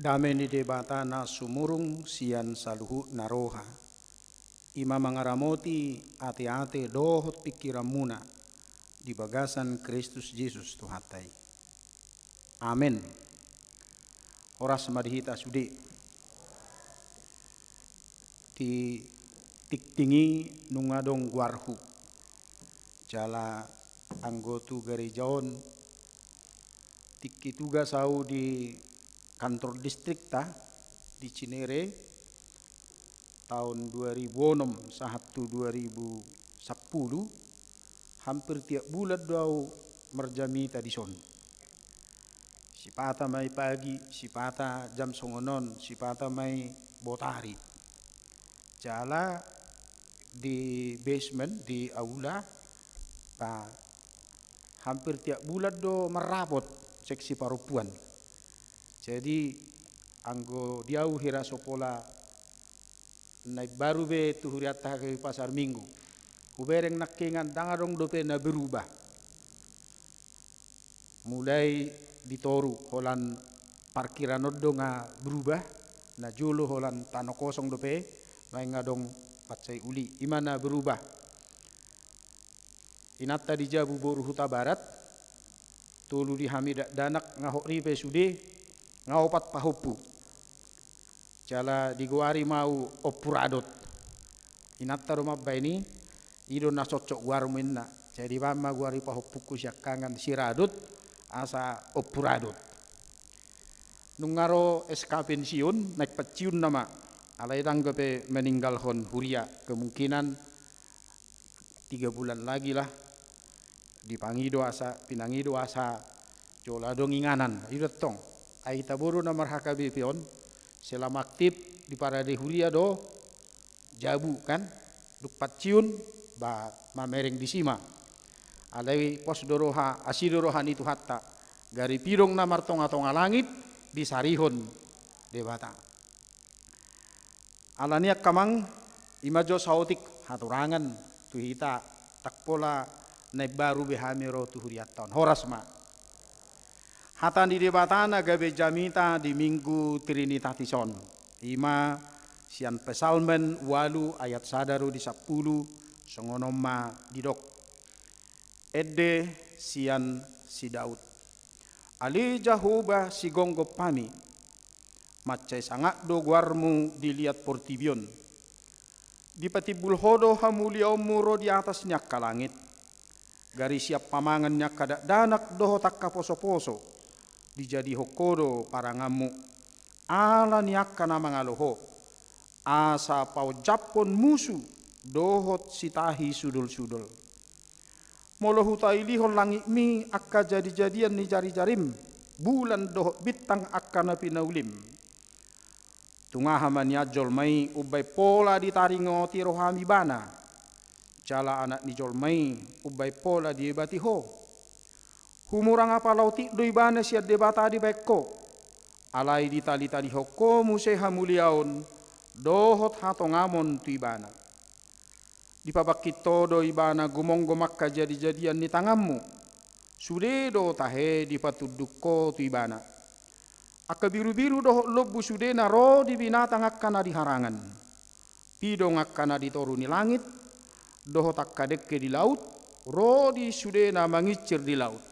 Dame ni Debata na sumurung sian saluhutna roha, i ma mangaramoti ateate dohot pingkiranmuna di bagasan Kristus Jesus Tuhanta i. Amen. Horas ma di hita sude. Di tingting i nunga adong goarhu. Jala anggo tu gareja on, tingki tugas ahu di kantor distrikta di Cinere, taon dua ribu onom sahat tu dua ribu sampulu, hampir tiap bulan do ahu marjamita dison. Sipata ma i pagi, sipata jam songon on, sipata ma i botari. Jala di basement, di aula, ba, hampir tiap bulan do marrapot seksi parompuan. Jadi, anggo di ahu hira so pola na imbaru be tu hurianta HKBP Pasar Minggu, hubereng nangkiningan ndang adong dope na berubah. Mulai di toru holan parkiran on do nga berubah, na jolo holan tano kosong dope, nuaeng adong mansai uli, i ma na berubah. Inanta di jabu boru Hutabarat, tolu di hami dakdanak, nga hot ripe sude, nga opat pahompu. Jala digoari ma ahu Ompu Radot. Inanta do mambaen i, i do na cocok goarmu inna. Jadi baen ma goar ni pahompungku siangkangan si Radot, asa Ompu Radot. Nunga ro SK pensiun, naik pensiun nama. Alai ndang dope meninggalhon huria, kemungkinan tiga bulan lagi lah. Dipangido asa, pinangido asa jolo adong inganan, i do tong. Ai hita boru na mar-HKBP on, selama aktif di parade huria do jabu kan, dung pensiun, ba, mamereng disi ma. Alai pos do roha, asi do roha ni Tuhanta. Gari pidong na martonga-tonga langit, disarihon Debata. Alani i angka amang, i ma jo saotik haturangan tu hita, ndang pola na imbaru be hami ro tu hurianta on. Horas ma. Hata ni Debata na gabe jamita di Minggu Trinitatis on, i ma sian Psalmen ualu ayat sada ro di sampulu, songon on ma didok. Ende sian si Daud. Ale Jahowa sigomgom hami, mansai sangap do goarmu di liat portibi on. Dipatimbul Ho do hamuliaonmu ro di atas ni angka langit. Gari sian pamangan ni angka dakdanak dohot angka posoposo, dijadihon Ho do paranganmu, ala ni angka na mangalo Ho, asa paonjaphon musu dohot sitahi sudolsudol. Molo hutailihon langitmi angka jadijadian ni jarijarim, bulan dohot bintang angka na pinaulim, tung aha ma nian jolma i umbaen pola ditaringoti roham ibana, jala anak ni jolma i umbaen pola diebati ho? Humurang apala otik do ibana sian Debata dibaen ho, alai ditalitalihon ho muse hamuliaon dohot hatongamon tu ibana. Dipabangkit ho do ibana gumomgom angka jadijadian ni tanganmu, sude do tahe dipatunduk ho tu ibana. Angka birubiru dohot lombu sude na ro di binatang angka na di harangan, pidong angka na di toru ni langit, dohot angka dengke di laut, ro di sude na manginsir di laut.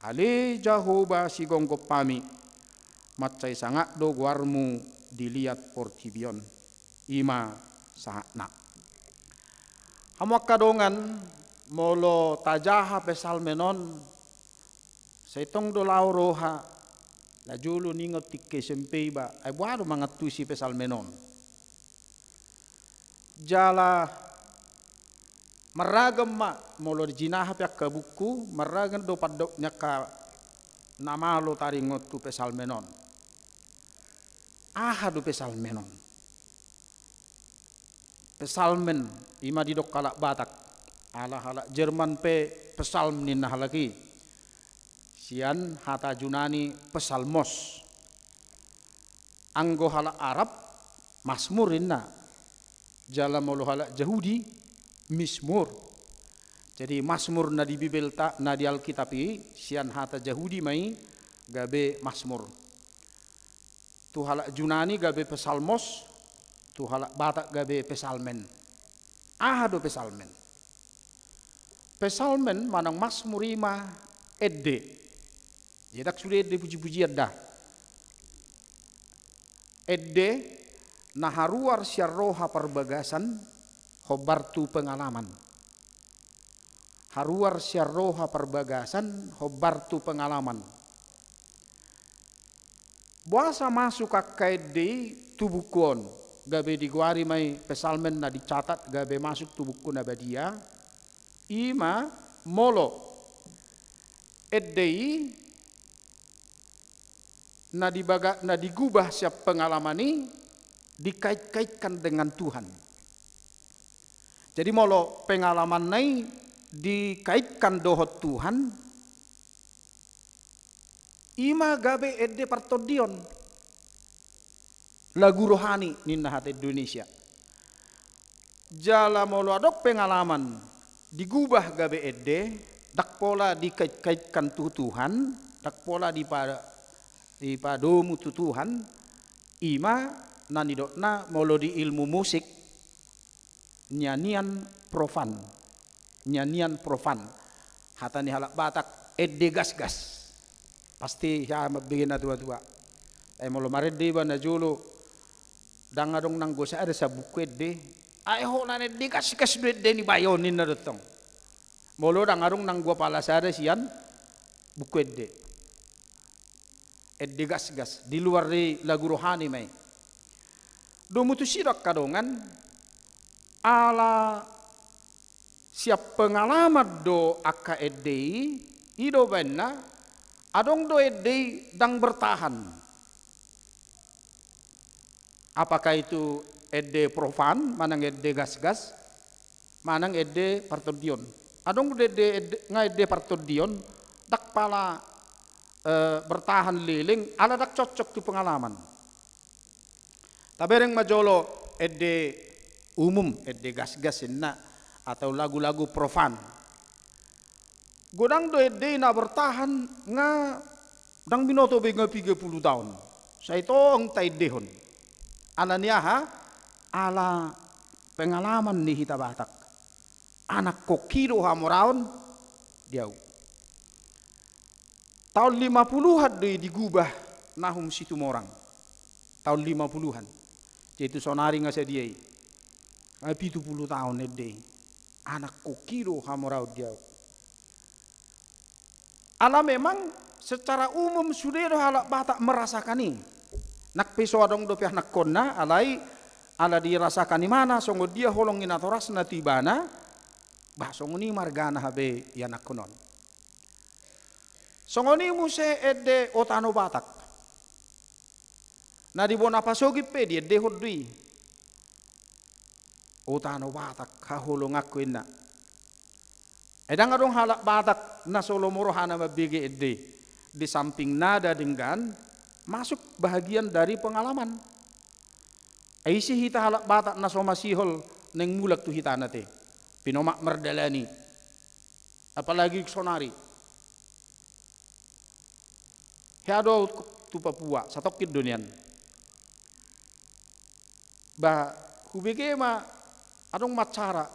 Ale Jahowa sigomgom hami, mansai sangap do goarmu di liat portibi on. I ma sahatna. Hamu angka dongan, molo tajaha Psalmen on, sai tong do laho roha, na jolo ningot tingki S M P iba, ai boha do mangantusi Psalmen on. Jala marragam ma, molo dijinaha pe angka buku, marragam do pandok ni angka na malo taringot tu Psalmen on. Aha do Psalmen on? Psalmen, i ma didok halak Batak, ala halak Jerman pe psalm ninna halak i. Sian hata Junani psalmos. Anggo halak Arab, Masmur ninna. Jala molo halak Jahudi, Mizmur. Jadi Masmur na di Bibelta, na di Alkitab i, sian hata Jahudi ma i gabe Masmur. Tu halak Junani gabe Psalmos, tu halak Batak gabe Psalmen. Aha do Psalmen? Psalmen manang Masmur i ma ende. Jadi ndang sude ende puji-pujian da. Ende na haruar sian roha parbagasan hombar tu pengalaman. Haruar sian roha parbagasan hombar tu pengalaman. Boasa masuk angka ende i tu buku on, gabe digoari ma i Psalmen na dicatat gabe masuk tu buku na badia, i ma molo ende i na dibaga-, na digubah sian pengalaman i dikait-kaitkan dengan Tuhan. Jadi molo pengalamanna i dikaitkan dohot Tuhan, i ma gabe ende partondion. Lagu rohani ninna hata Indonesia. Jala molo adong pengalaman digubah gabe ende, ndang pola dikait-kaitkan tu Tuhan, ndang pola dipa-, dipadomu tu Tuhan, i ma na nidokna molo di ilmu musik, nyanyian profan. Nyanyian profan. Hata ni halak Batak, ende gasgas. Pasti hea mambege na tua-tua. Ai molo marende iba na jolo, ndang adong nanggo sada sian buku ende. Ai holan ende gasgas do ende ni bayo ninna do tong. Molo ndang adong nanggo apala sada sian buku ende. Ende gasgas, di luar ni lagu rohani ma i. Domu tusi do angka dongan, ala sian pengalaman do angka ende i, i do baenna, adong do ende i ndang bertahan. Apakah itu ende profan, manang ende gasgas, manang ende partondion. Adong do ende, ende, nga ende partondion, ndang pala, eh, bertahan leleng, ala ndang cocok tu pengalaman. Tabereng ma jolo ende umum, ende gasgas ninna, atau lagu-lagu profan. Godang do ende i na bertahan nga ndang binoto be nga piga pulu taon. Sai tong taendehon. Ala ni aha? Ala pengalaman ni hita Batak. Anakkon i do hamoraon di ahu. Taon lima puluhan do i digubah Nahum Situmorang. Taon lima puluhan. Jadi tu sonari nga sadia i. Nga pitu pulu taon ende i. Anakkon i do hamoraon di ahu. Ala memang secara umum sude do halak Batak merasakan i. Nang pe so adong dope anakkonna, alai ala dirasakan ibana songon dia holong ni natorasna tu ibana, bah, songon i margana hape ianakkon on. Songon i muse ende O Tano Batak. Na di bona pasogit pe diendehon do i. O Tano Batak, haholonganku, inna. Ai ndang adong halak Batak na so lomo rohana mambege ende. Di samping nada denggan, masuk bahagian dari pengalaman. Ai ise hita halak Batak na so masihol naeng mulak tu hitana te. Pinomak mardalani. Apalagi sonari. Hea do ahu tu Papua, satongkin do nian. Bah, hubege ma adong ma acara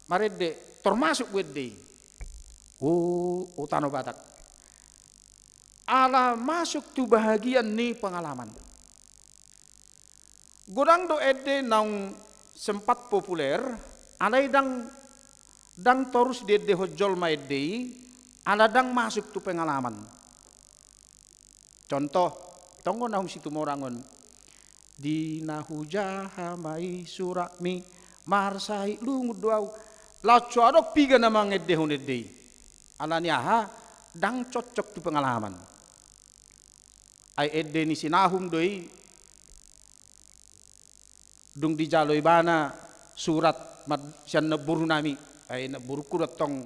marende, tor masuk do ende i. O, O Tano Batak. Ala masuk tu bahagian ni pengalaman. Godang do ende naung sempat populer, alai ndang, ndang torus diendehon jolma ende i, ala ndang masuk tu pengalaman. Contoh, tongon naung Situmorang on. Di na hujaha ma i suratmi, marsahit lungun do au. Laos so adong piga na mangendehon ende i. Ala ni aha, ndang cocok tu pengalaman. Ai ende ni si Nahum do i, dung dijalo ibana surat mad-, sian namborunami, ai namborungku do tong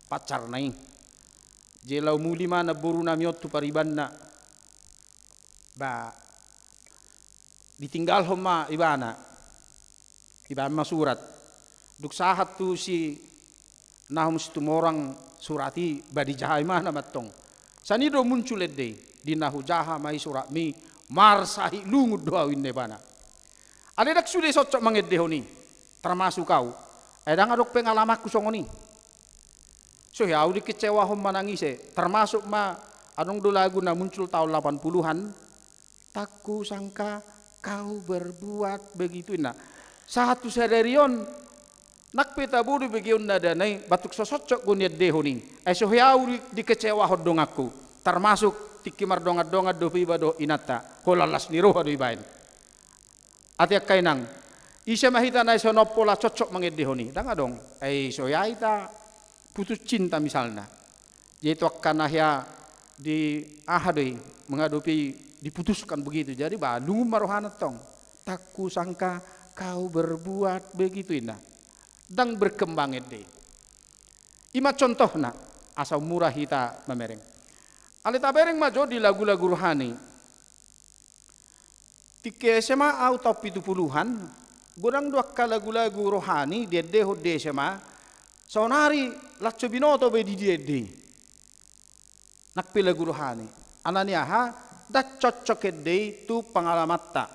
pacarna i. Jadi laho muli ma namborunami on tu paribanna. Ba, ditinggalhon ma ibana. Ibaen ma surat. Dung sahat tu si Nahum Situmorang surat i, ba dijaha ibana mantong. Sian i do muncul ende i, di na hujaha ma i suratmi, marsahit lungun do au inna ibana. Alai ndang sude cocok mangendehon i, termasuk au. Ai ndang adong pengalamanku songon i. So hea au dikecewahon manang ise, termasuk ma adong do lagu na muncul taon lapan puluhan, "Tak kusangka kau berbuat begitu," inna. Sahat tu sadari on, nang pe tabo do begeon na dana i, ba tung so cocok do niendehon i. Ai so hea au di-, dikecewahon donganku. Termasuk tingki mardongan-dongan dope iba dohot inanta. Holan las ni roha do ibaen. Ate angka inang, ise ma hita na ise na pola cocok mangendehon i, ndang adong. Ai so hea hita putus cinta misalna. Jadi tu angka na hea di aha do i, mengadopi diputuskan begitu. Jadi ba lungun ma rohana tong. "Tak kusangka kau berbuat begitu," inna. Ndang berkembang ende i. I ma contohna, asa mura hita mamereng. Alai tabereng ma jo di lagu-lagu rohani. Tingki S M A au taon pitu puluhan, godang do angka lagu-lagu rohani diendehon di S M A, saonari laos so binoto be di dia ende i. Nang pe lagu rohani. Ala ni aha, ndang cocok ende i tu pengalamanta.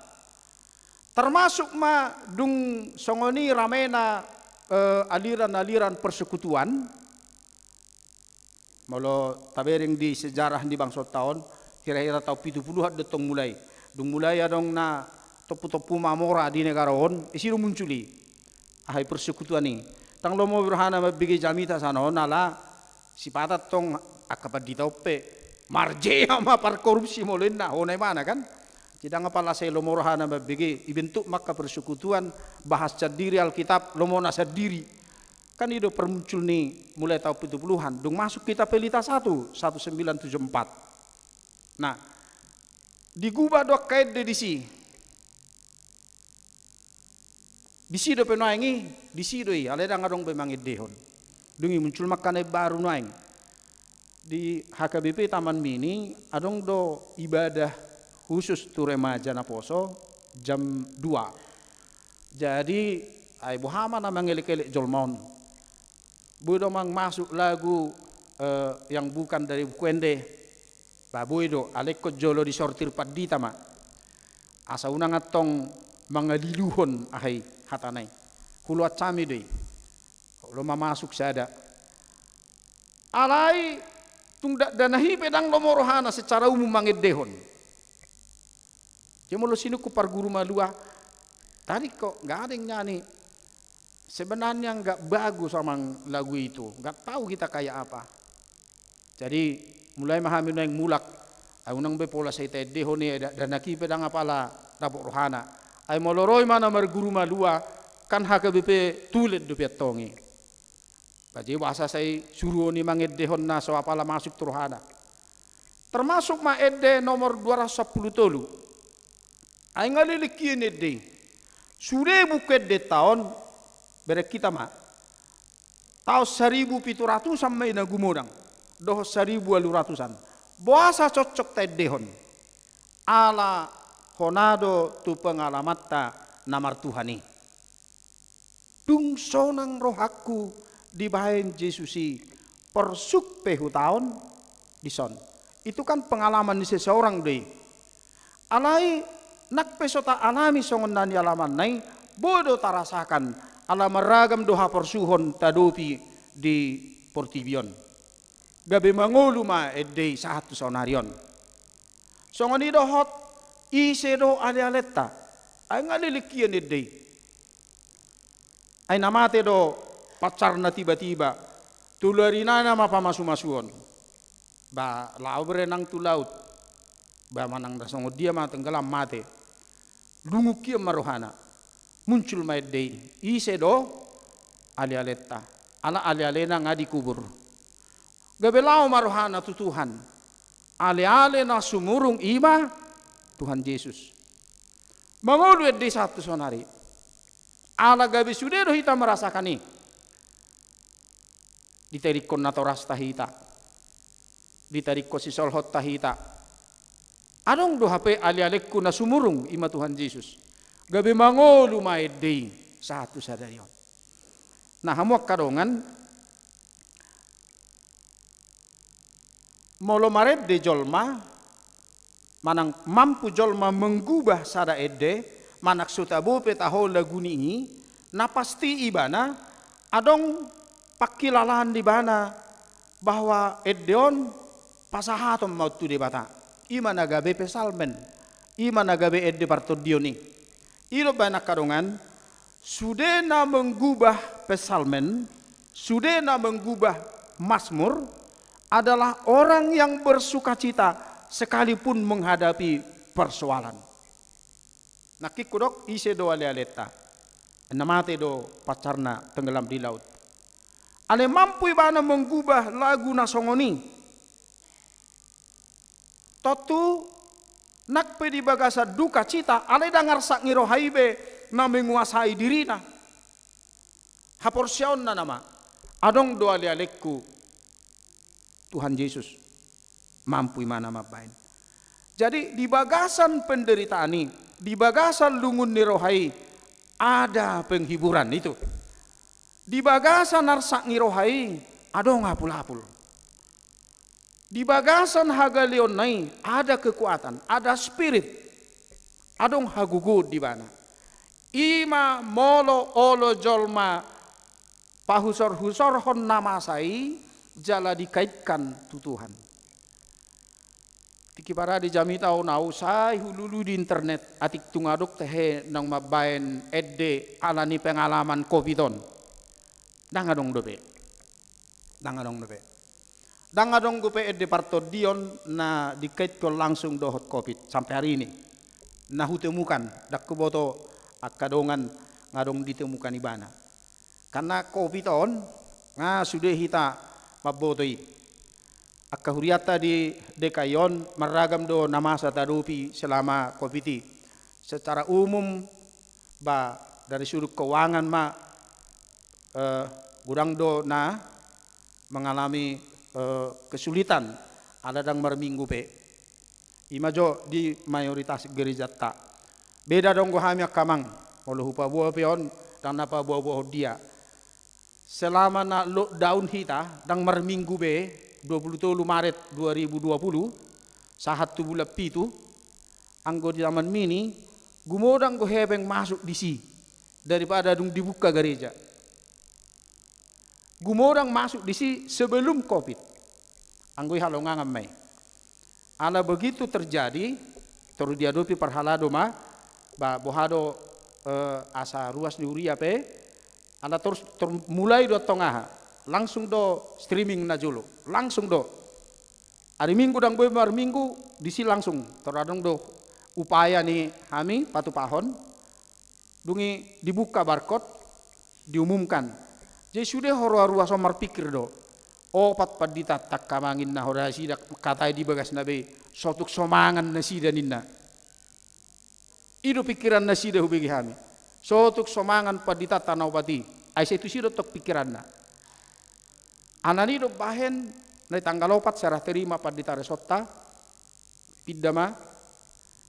Termasuk ma dung songon i ramena, eh, aliran-aliran persekutuan. Molo tabereng di sejarah ni bangsonta on, hira-hira taon pitu puluhan do tong mulai. Dung mulai adong na tompu-tompu mamora di negara on, disi do muncul i. Aha i persekutuan i. Ndang lomo be rohana mambege jamita sian on ala sipata tong angka pandita on pe marjea ma parkorupsi molo inna, hona ibana kan. Jadi ndang apala sai lomo rohana mambege, dibentuk ma angka persekutuan, bahas sandiri Alkitab, lomona sandiri. Kan i do permuncul ni mulai taon pitu puluhan, dung masuk kita Pelita satu, satu sembilan tujuh empat. Nah, digubat do angka ende disi. Disi dope nuaeng i, disi do i, alai ndang adong be mangendehon. Dung i muncul ma angka na imbaru nuaeng. Di H K B P Taman Mini, adong do ibadah khusus tu remaja naposo jam dua. Jadi, ai boha ma na mangelek-elek jolma on. Boi do amang masuk lagu, eh, yang bukan dari buku ende. Ba boi do, alai ingkon jolo disortir pandita ma. Asa unang antong mangaliluhon aha i hatana i. Huloan hami do i. Olo ma masuk sada. Alai tung dakdanak i pe ndang lomo rohana secara umum mangendehon. Jadi molo sinungkun parguru malua, tadi kok nggak ada yang nyanyi. Sebenarnya nggak bagus amang lagu itu, nggak tahu kita kayak apa. Jadi mulai ma hami nuaeng mulak, ai unang be pola sai taendehon i, dakdanak i pe ndang apala dapot rohana. Ai molo ro i ma na marguru malua, kan H K B P Tulen dope antong i. Ba jadi boasa sai suruon i mangendehon na so apala masuk tu rohana. Termasuk ma ende nomor dua ratus sampulu tolu. Ai nga leleng hian ende i. Sude buku endenta on, bereng hita ma. Taon saribu pitu ratusan ma i na gumodang. Dohot saribu ualu ratusan. Boasa cocok taendehon. Ala hona do tu pengalamanta na martuhan i. Dung sonang rohangku dibaen Jesus i, porsuk pe hutaon dison. Itu kan pengalaman ni seseorang do i. Alai nang pe so taalami songon na nialamanna i, boi do tarasakan ala marragam do haporsuhon taadopi di portibi on. Gabe mangolu ma ende i sahat tu saonari on. Songon i dohot ise do alealenta. Ai nga leleng hian ende i. Ai na mate do pansarna tiba-tiba. Tolu ari nai nama pamasumasuon. Ba laho berenang tu laut. Ba manang na songon dia ma tenggelam, mate. Lungun hian ma rohana. Muncul ma ende i. Ise do? Ale-alenta. Ala ale-alena nga dikubur. Gabe laho ma rohana tu Tuhan. Ale-ale na sumurung i ma Tuhan Jesus. Mangolu ende i sahat tu saonari. Ala gabe sude do hita merasakan i. Ditadingkon natorasta hita. Ditadingkon sisolhotta hita. Adong do hape ale-alengku na sumurung, i ma Tuhan Jesus. Gabe mangolu ma ende i sahat tu sadari on. Nah, hamu angka dongan, molo marende jolma, manang mampu jolma menggubah sada ende, manang so tabo pe taho laguna i, na pasti ibana adong pangkilalaan di ibana bahwa ende on pasahaton ma on tu Debata. I ma na gabe psalmen, i ma na gabe ende partondion i. I do umbahen angka dongan, sude na menggubah psalmen, sude na menggubah Mazmur adalah orang yang bersukacita sekalipun menghadapi persoalan. Nangkin hudok ise do ale-alenta. Na mate do pansarna tenggelam di laut. Alai mampu ibana menggubah lagu na songon i. Tontu nang pe di bagasan duka cita, alai ndang arsak ni roha i be na menguasai dirina. Haporseaonna nama, adong do ale-alengku Tuhan Jesus. Mampu ibana mambahen. Jadi di bagasan penderitaan i, di bagasan lungun ni roha i, ada penghiburan itu. Di bagasan arsak ni roha i, adong apul-apul. Di bagasan hagaleonna i ada kekuatan, ada spirit, adong hagogoon di ibana. I ma molo olo jolma pahusor-husorhon na masa i jala dikaitkan tu Tuhan. Tingki parade jamita on au sai hulului di internet, atik tung adong tahe naung mambahen ende alani pengalaman covid on. Ndang adong dope. Ndang adong dope. Ndang adong dope ende partondion na dikaithon langsung dohot covid sampe hari ini. Na hutemukan, ndang huboto angka dongan nga adong ditemukan ibana. Karna covid on nga sude hita mamboto i. Angka hurianta di D K I on marragam do na masa tadopi selama covid i. Secara umum, ba, dari sudut keuangan ma, eh, godang do na mengalami, eh, kesulitan, ala ndang marminggu pe. I ma jo di mayoritas gerejanta. Beda do anggo hami angka amang, molo hupaboa pe on, ndang na paboa-boahon dia. Selama na lockdown hita, ndang marminggu be, dua puluh tolu Maret dua ribu dua puluh, sahat tu bulan pitu, anggo di Taman Mini, gumodang do hepeng masuk disi, daripada dung dibuka gareja. Gumodang masuk disi sebelum covid. Anggo i halongangan ma i. Ala begitu terjadi, torus diadopi parhalado ma, ba, boha do, eh, asa ruas ni huria pe, ala torus, tor-, mulai do antong aha, langsung do streaming na jolo, langsung do. Ari Minggu ndang boi marminggu, disi langsung, tor adong do upaya ni hami patupahon, dung i dibuka barcode, diumumkan. Jadi sude huria ruas on marpikir do, opat pandita tangkamangin na hurang nasida, katai di bagasna be, so tung so mangan nasida ninna. I do pikiran nasida hubege hami. So tung so mangan pandita tangka na opat i. Ai sai tusi do tong pikiranna. Alani i do bahen, na di tanggal opat serah terima pandita resonta, pinda ma,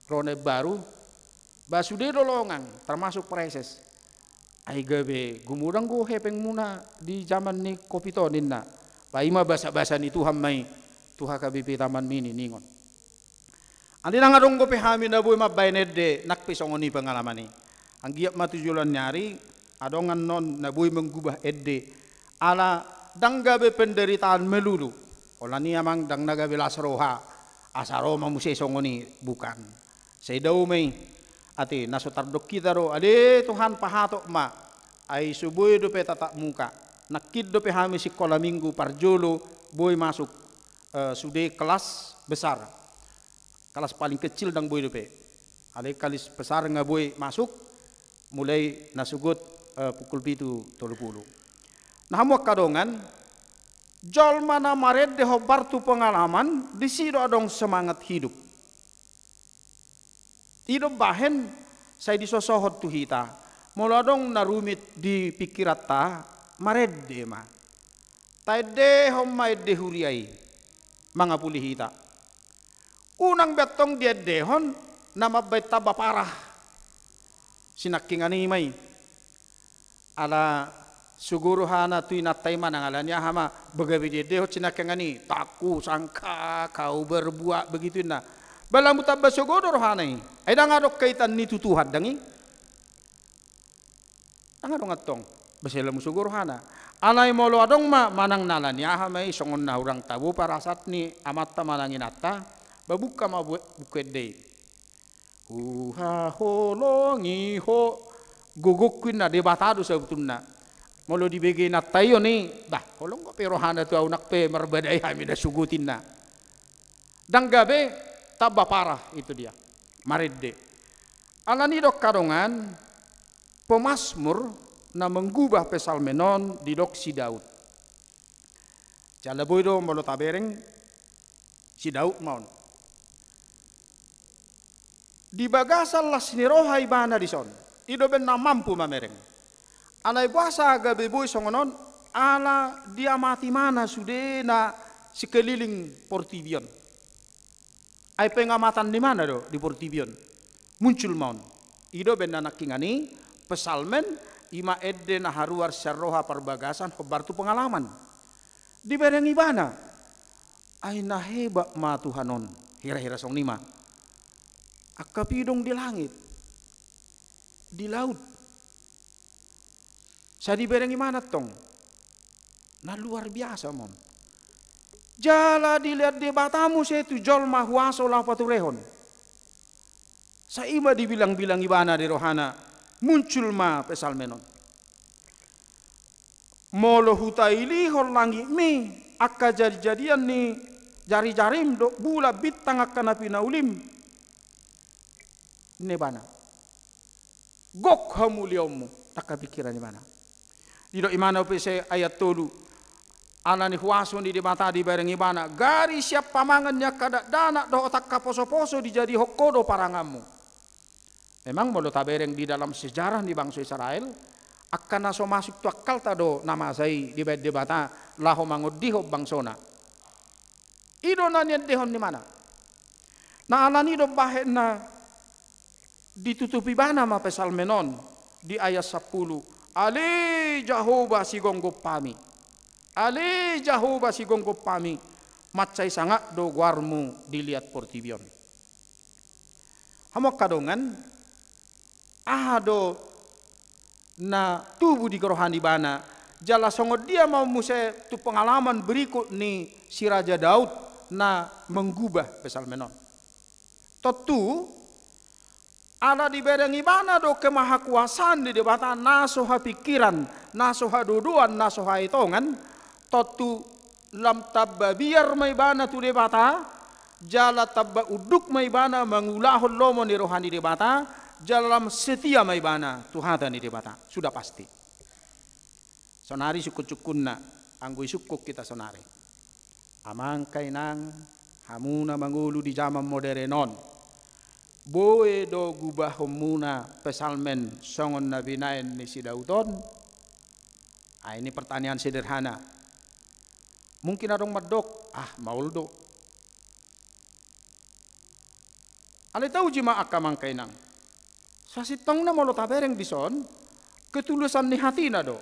ro na imbaru, ba sude do longang, termasuk praeses. Ai gabe gumodang do hepengmuna di jaman ni covid on ninna. Ba i ma basa-basa ni Tuhan ma i tu H K B P Taman Mini ningon. Alai ndang adong dope hami na boi mambahen ende, nang pe songon i pengalaman i. Anggiat ma tu joloan ni ari, adong annon na boi menggubah ende. Ala ndang gabe penderitaan melulu. Holan i amang ndang na gabe las roha, asa ro ma muse songon i, bukan. Sai dao ma i. Ate, na so tardok hita do, ale Tuhan, pahatop ma. Ai so boi dope tatap muka. Nangkin dope hami sikola minggu parjolo boi masuk, eh, sude kelas besar. Kelas paling kecil ndang boi dope. Alai kelas besar nga boi masuk, mulai na sogot, eh, pukul pitu tolu pulu. Nah, hamu angka dongan, jolma na marende hombar tu pengalaman, disi do adong semangat hidup. I do bahen sai disosohon tu hita. Molo adong na rumit di pikiranta, marende ma. Taendehon ma ende huria i, mangapuli hita. Unang be antong diendehon na mambahen tamba parah sinangkingan i ma i. Ala sogo rohana tu inanta i manang ala ni aha ma, bagabe diendehon sinangkingan i, "Takku sangka kau berbuat begitu," inna. Ba lam tamba sogo do rohana i. Ai ndang adong kaitan ni tu Tuhan ndang i. Ndang adong antong. Ba sai lam sogo rohana. Alai molo adong ma, manang na ala ni aha ma i, songon na hurang tabo parasat ni amanta manang inanta, ba buka ma bu-, buku ende i. Huhaholongi ho, gogongku inna, Debata do sabotulna. Molo dibege inanta i on i, bah, holong dope rohana tu ahu nang pe marbadai hami na sogot inna. Ndang gabe, tamba parah itu dia. Marende. Ala ni do angka dongan, pemasmur na menggubah psalmen on didok si Daud. Jala boi do molo tabereng si Daud ma on. Di bagasan las ni roha ibana dison, i do umbahen na mampu mamereng. Alai boasa gabe boi songon on, ala diamati ibana sude na sekeliling portibi on. Ai pengamatan ni ibana do di portibi on. Muncul ma on. I do umbahen na nangkingan i, psalmen, i ma ende na haruar sian roha parbagasan hombar tu pengalaman. Dibereng ibana. Ai na hebat ma Tuhan on. Hira-hira songon i ma. Angka pidong di langit. Di laut. Sai dibereng ibana antong. Na luar biasa ma on. Jala dilehon Debata muse tu jolma huaso laho paturehon. Sai i ma dibilang-bilang ibana di rohana, muncul ma psalmen on. Molo hutailihon langitmi, angka jadijadian ni jarijarim dohot bulan bintang angka na pinaulim. Ninna ibana. Gok hamuliaonmu, ndang hapikiran ibana. Didok ibana pe ise ayat tolu. Ala ni huaso ni Debata dibereng ibana, gari sian pamangan ni angka dakdanak dohot angka posoposo dijadihon ho do paranganmu. Memang molo tabereng di dalam sejarah ni bangso Israel, angka na so masuk tu akkalta do na masa i dibahen Debata laho mangondihon bangsona. I do na niendehon ni ibana. Na ala ni i do bahen na ditutup ibana ma psalmen on di ayat sampulu. Ale Jahowa sigomgom hami. Ale Jahowa sigomgom hami. Mansai sangap do goarmu di liat portibi on. Hamu angka dongan, aha do na tubu di roha ni ibana, jala songon dia ma muse tu pengalaman berikut ni si Raja Daud na menggubah psalmen on. Tontu, ala dibereng ibana do kemahakuasaan ni Debata na so hapikiran, na so hadodoan, na so haetongan, tontu lam tamba biar ma ibana tu Debata, jala tamba unduk ma ibana mangulahon lomo ni roha ni Debata, jala lam setia ma ibana tu hata ni Debata. Sudah pasti. Sonari sungkun-sungkunna, anggo isungkun hita sonari. Amang inang, hamu na mangolu di jaman moderen on. Boi do gubahonmuna psalmen songon na binahen ni si Daud on? Ah, ini pertanyaan sederhana. Mungkin adong mandok, ah, maol do. Alai tauji ma angka amang inang. Sasintongna molo tabereng dison, ketulusan ni hatina do.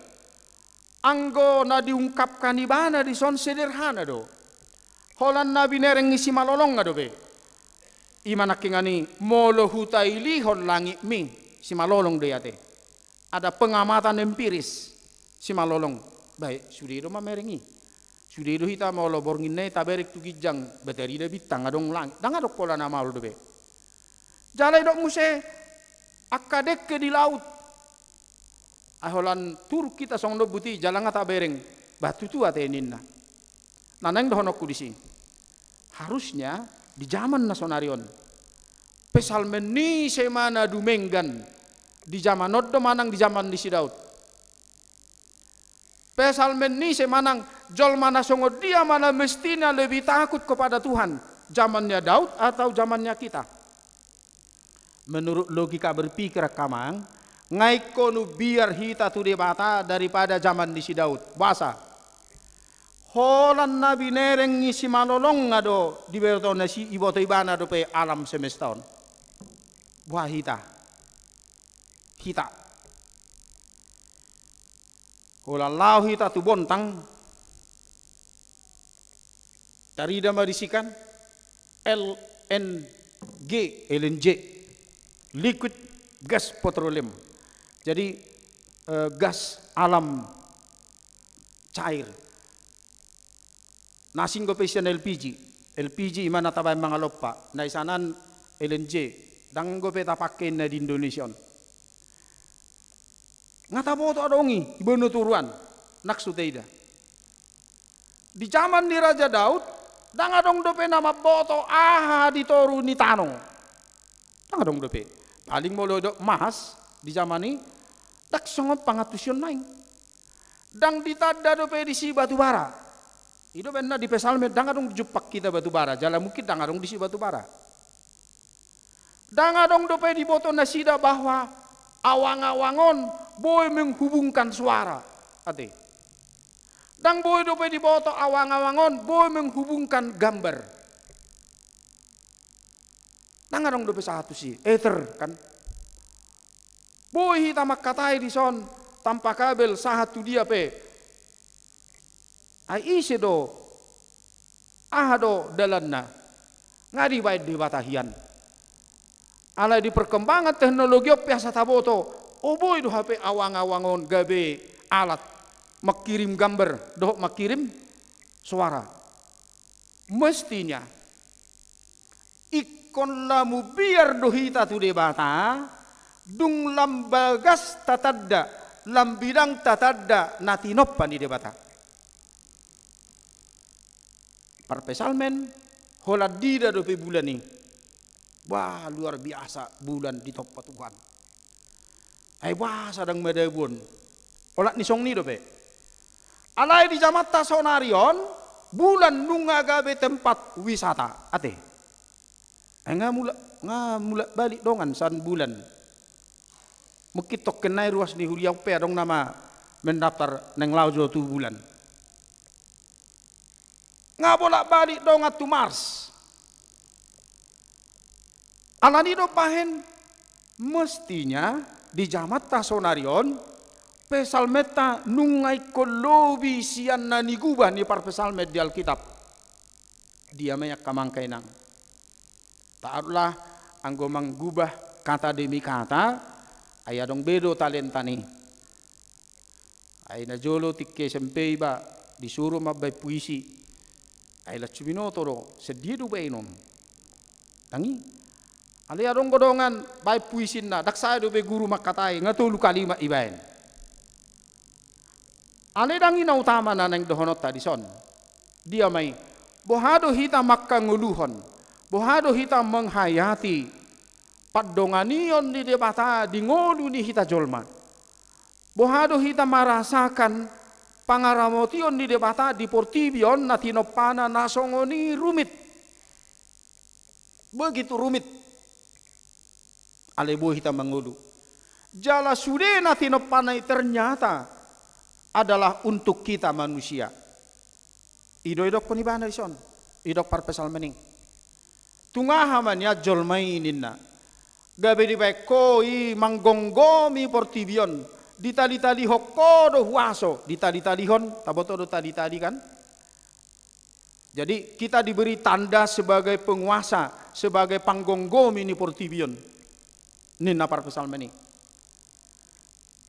Anggo na diungkapkan ibana dison sederhana do. Holan na binereng ni simalolongna dope. I ma nangkiningan i, molo hutailihon langitmi, simalolong do i ate. Ada pengamatan empiris, simalolong. Baik, sude do mamereng i. Sude do hita molo borngin na i tabereng tu ginjang, batarida bintang adong langit. Ndang adong pola na maol dope. Jala idok muse, angka dengke di laut. Ai holan turuk hita songon on buti, jala nga tabereng, bah tutu ate ninna. Na naeng dohononku disi, harusnya di jaman na sonari on, psalmen ni ise ma na dumenggan, di jaman on do manang di jaman ni si Daud? Psalmen ni ise manang jolma na songon dia ma na mestinya lebih takut kepada Tuhan, jamannya Daud atau jamannya kita? Menurut logika berpikir angka amang, nga ingkon umbiar hita tu Debata daripada jaman ni si Daud. Boasa? Holan na binereng ni simalolongna do diboto na si, diboto ibana dope alam semesta on. Boha hita? Hita. Holan laho hita tu bontang, tarida ma disi kan L N G, L N G, liquid gas petroleum. Jadi, eh, gas alam cair. Na asing dope sian L P G. L P G i ma na tabaen mangalompa. Na isanan L N G. Ndang dope tapangke na di Indonesia on. Nga taboto adong i, di banua toruan. Nang so taida. Di jaman ni Raja Daud, ndang adong dope na mamboto aha di toru ni tano. Ndang adong dope. Paling molo didok mas di jaman i, ndang songon pangantusion naeng. Ndang ditanda dope disi batu bara. I do umbahen na di psalmen ndang adong dijumpang hita batu bara, jala mungkin ndang adong disi batu bara. Ndang adong dope diboto nasida bahwa awang-awang on boi menghubungkan suara. Ate. Ndang boi dope diboto awang-awang on boi menghubungkan gambar. Ndang adong dope sahat tusi, ether kan. Boi hita mangkatai dison tanpa kabel sahat tu dia pe. Ai ise do? Aha do dalanna? Nga dibaen Debata hian. Alai di perkembangan teknologi on pe asa taboto, o boi do hape awang-awang on gabe alat mangkirim gambar dohot mangkirim suara. Mestinya ingkon lam umbiar do hita tu Debata, dung lam bagas tatanda, lam bidang tatanda na tinompa ni Debata. Parpsalmen, holan diida dope bulan i. Wah, luar biasa bulan ditompa Tuhan. Ai boasa ndang madabu on? Olat ni songon i dope. Alai di jamanta sonari on, bulan nunga gabe tempat wisata. Ate. Ai nga mulak, nga mulak balik dongan sian bulan. Mungkin tongkin nai ruas ni huria on pe adong nama mendaftar naeng laho jo tu bulan. Nga bolak balik dongan tu Mars. Alani do bahen, mestinya di jamanta sonari on, psalmenta nunga ingkon lobi sian na nigubah ni parpsalmen di Alkitab. Dia ma i angka amang inang? Taatlah, anggo manggubah kata demi kata, ai adong be do talenta ni. Ai na jolo tingki S M P iba disuru mambaen puisi. Ai langsung binoto do, sian dia do baenon? Ndang i. Alai adong do dongan baen puisinna, ndang sae dope guru mangkatai, nga tolu kalimat ibaen. Alai ndang i na utama na naeng dohononta dison. Dia ma i? Boha do hita mangkangoluhon, boha do hita menghayati pandonganion ni Debata di ngolu ni hita jolma? Boha do hita marasakan pangaramotion ni Debata di portibi on na tinompana na songon i rumit? Begitu rumit. Alai boi hita mangolu. Jala sude na tinompana i ternyata adalah untuk kita manusia. I do idokkon ibana dison, idok parpsalmen i. Tung aha ma nian jolma i ninna? Gabe dibaen ho i manggomgomi portibi on, ditalitalihon ho do huaso, ditalitalihon, taboto do talitali kan? Jadi kita diberi tanda sebagai penguasa, sebagai panggomgomi ni portibi on. Ninna parpsalmen i.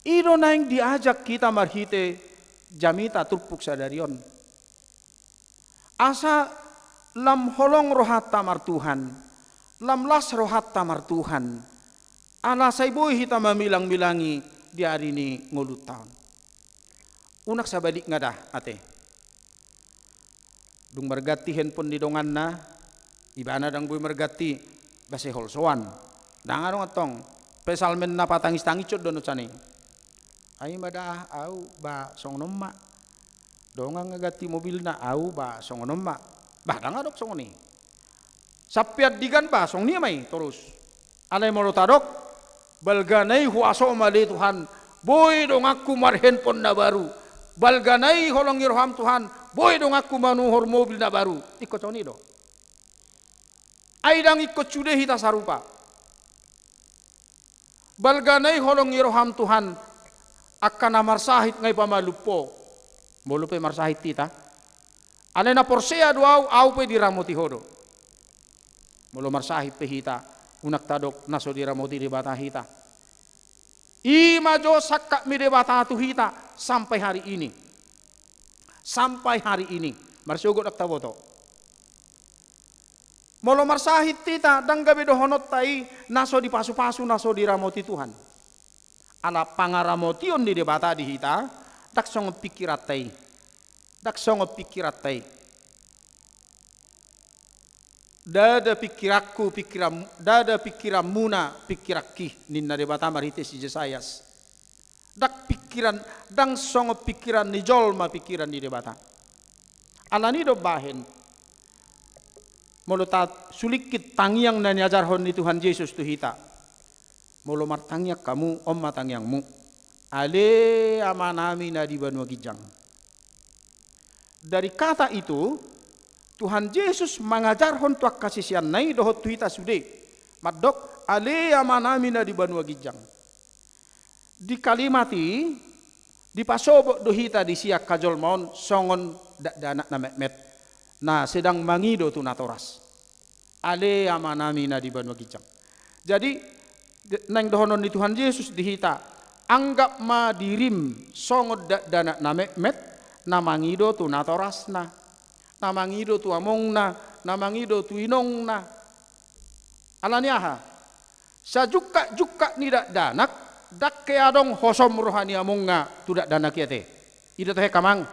I do naeng diajak hita marhite jamita turpuk sadari on. Asa lam holong rohanta martuhan, lam las rohanta martuhan, Ala sai boi hita mamilang-milangi di ari ni ngolunta on. Unang sabalikna da ate. Dung marganti handphone ni donganna, ibana ndang boi marganti, ba sai holsoan. Ndang adong antong. Pe salmen na patangis-tangis do nuaeng i. Ai ma da au ba songon on ma. Dongan nga ganti mobilna, au ba songon on ma. Ba ndang adong songon i. Sampe andigan ba songon i ma i torus. Alai molo tadok, balgana i huaso ma ale Tuhan, boi donganku marhandphone na baru. Balgana i holong ni roham Tuhan, boi donganku manuhor mobil na baru. Ingkon songon i do. Ai ndang ingkon sude hita sarupa. Balgana i holong ni roham Tuhan, angka na marsahit nga i pamalum ho. Molo pe marsahit hita. Alai na porsea do au, au pe diramoti ho do. Molo marsahit pe hita, unang tadok na so diramoti Debata hita. I ma jo sangkap ni Debata tu hita sampai hari ini. Sampai hari ini. Marsogot ndang taboto. Molo marsahit hita, ndang gabe dohononta i na so dipasu-pasu, na so diramoti Tuhan. Ala pangaramotion ni Debata di hita, ndang songon pingkiranta i. Ndang songon pingkiranta i. Ndada pingkiranku, pingkiran, ndada pingkiranmuna, pingkiranki, ninna Debata marhite si Jesayas. Ndang pingkiran, ndang songon pingkiran ni jolma pingkiran ni Debata. Alani do bahen. Molo tasulingkit tangiang na niajarhon ni Tuhan Jesus tu hita. Molo martangiang hamu, on ma tangiangmu. Ale Amanami na di banua ginjang. Dari kata itu, Tuhan Jesus mangajarhon tu angka siseanna i dohot tu hita sude. Mandok, ale Amanami na di banua ginjang. Di kalimat i, dipasobot do hita disi angka jolma on songon dakdanak na metmet, na sedang mangido tu natoras. Ale Amanami na di banua ginjang. Jadi, naeng dohonon ni Tuhan Jesus di hita, anggap ma dirim songon dakdanak na metmet, na mangido tu natorasna, na mangido tu amongna, na mangido tu inongna. Alani aha? Sajungkat-jungkat ni dakdanak, ndang ke adong hosom roha ni amongna tu dakdanak i ate. I do tahe amang.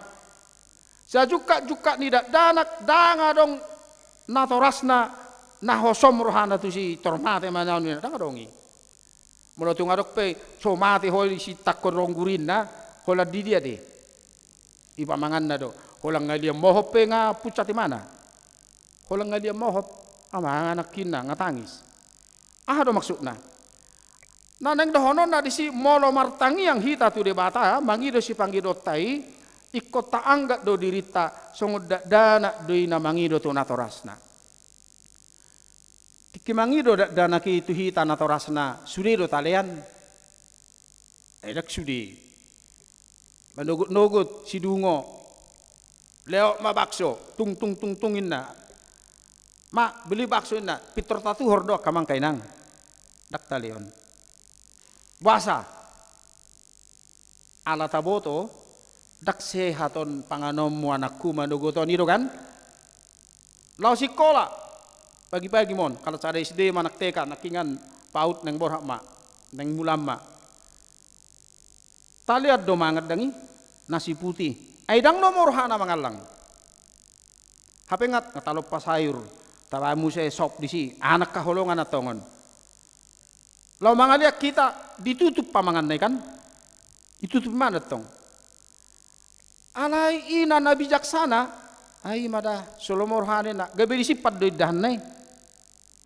Sajungkat-jungkat ni dakdanak, ndang adong natorasna na hosom rohana tusi tor mate ma nian, ndang adong i. Molo tung adong pe, so mate ho di sitangkon ronggurinna, holan di dia de. I pamanganna do, holan ngalian mohop pe nga pucat imana. Holan ngalian mohop, amangan nangkinna, nga tangis. Aha do maksudna? Na naeng dohononna disi, molo martangiang hita tu Debata, mangido sipangidoonta i, ingkon taanggap do dirinta songon dakdanak do i na mangido tu natorasna. Tingki mangido dakdanak i tu hita natorasna, sude do talean. Ai ndang sude. Manogot-nogot sidungo. Lewat ma bakso, tung tung tung tung inna. Ma, beli bakso inna, pintor tatuhor do angka amang inang. Ndang taleon. Boasa? Ala taboto, ndang sehat on panganonmu anakku manogot on, i do kan? Laho sikola, pagi-pagi ma on, kalau sada S D ma anak T K, nangkiningan paut naeng borhat ma, naeng mulam ma. Talean do mangan dang i, nasi putih. Ai dang nomo rohana mangallang. Hape nga, nga talompa sayur, tabaen muse sop disi, anak haholongan antong on. Laho mangalean hita, ditutup pamanganna i kan? Ditutup ma antong. Alai ina na bijaksana, ai ma da, so lomo rohana, gabe disimpan do indahanna i.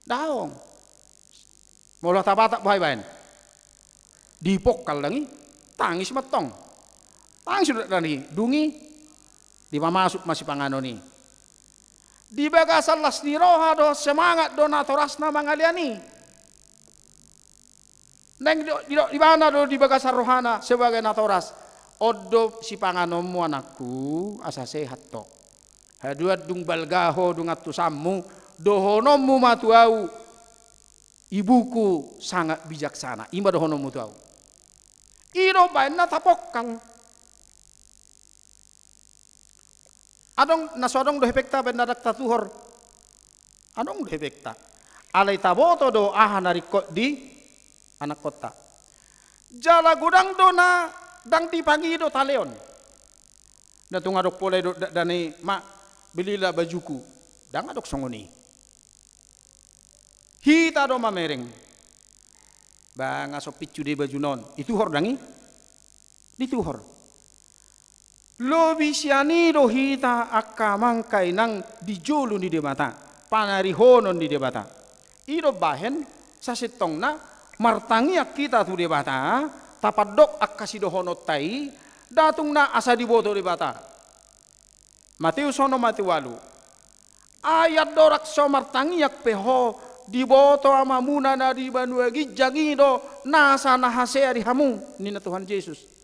Daong. Molo hata Batak boha ibaen? Dipongkal dang i, tangis ma antong. Tangis do dang i, dung i dipamasuk ma sipanganon i. Di bagasan las ni roha dohot semangat do natorasna mangalean i. Naeng didok ibana do di bagasan rohana sebagai natoras. On do sipanganonmu anakku, asa sehat ho. Haduan dung balga ho dung antusanmu, dohononmu ma tu au, ibuku sangat bijaksana. I ma dohononmu tu au. I do baen na tapongkal. Adong, na so adong do hepengta baen na dang tatuhor. Adong do hepengta. Alai taboto do aha na ringkot di anakkonta. Jala godang do na ndang dipangido taleon. Na tung adong pola didok dakdanak i, "Ma, belilah bajuku." Ndang adong songon i. Hita do mamereng. Ba nga so pinsu do bajuna on. Dituhor ndang i? Dituhor. Lobi sian i do hita angka amang inang di jolo ni Debata, panarihonon ni Debata. I do umbahen sasintongna martangiang hita tu Debata, tapandok angka sidohononta i, ndang tung na asa diboto Debata. Mateus onom ayat ualu. Ai andorang so martangiang pe ho, diboto Amamuna na di banua ginjang i do nasa na hasea di hamu, ninna Tuhan Jesus.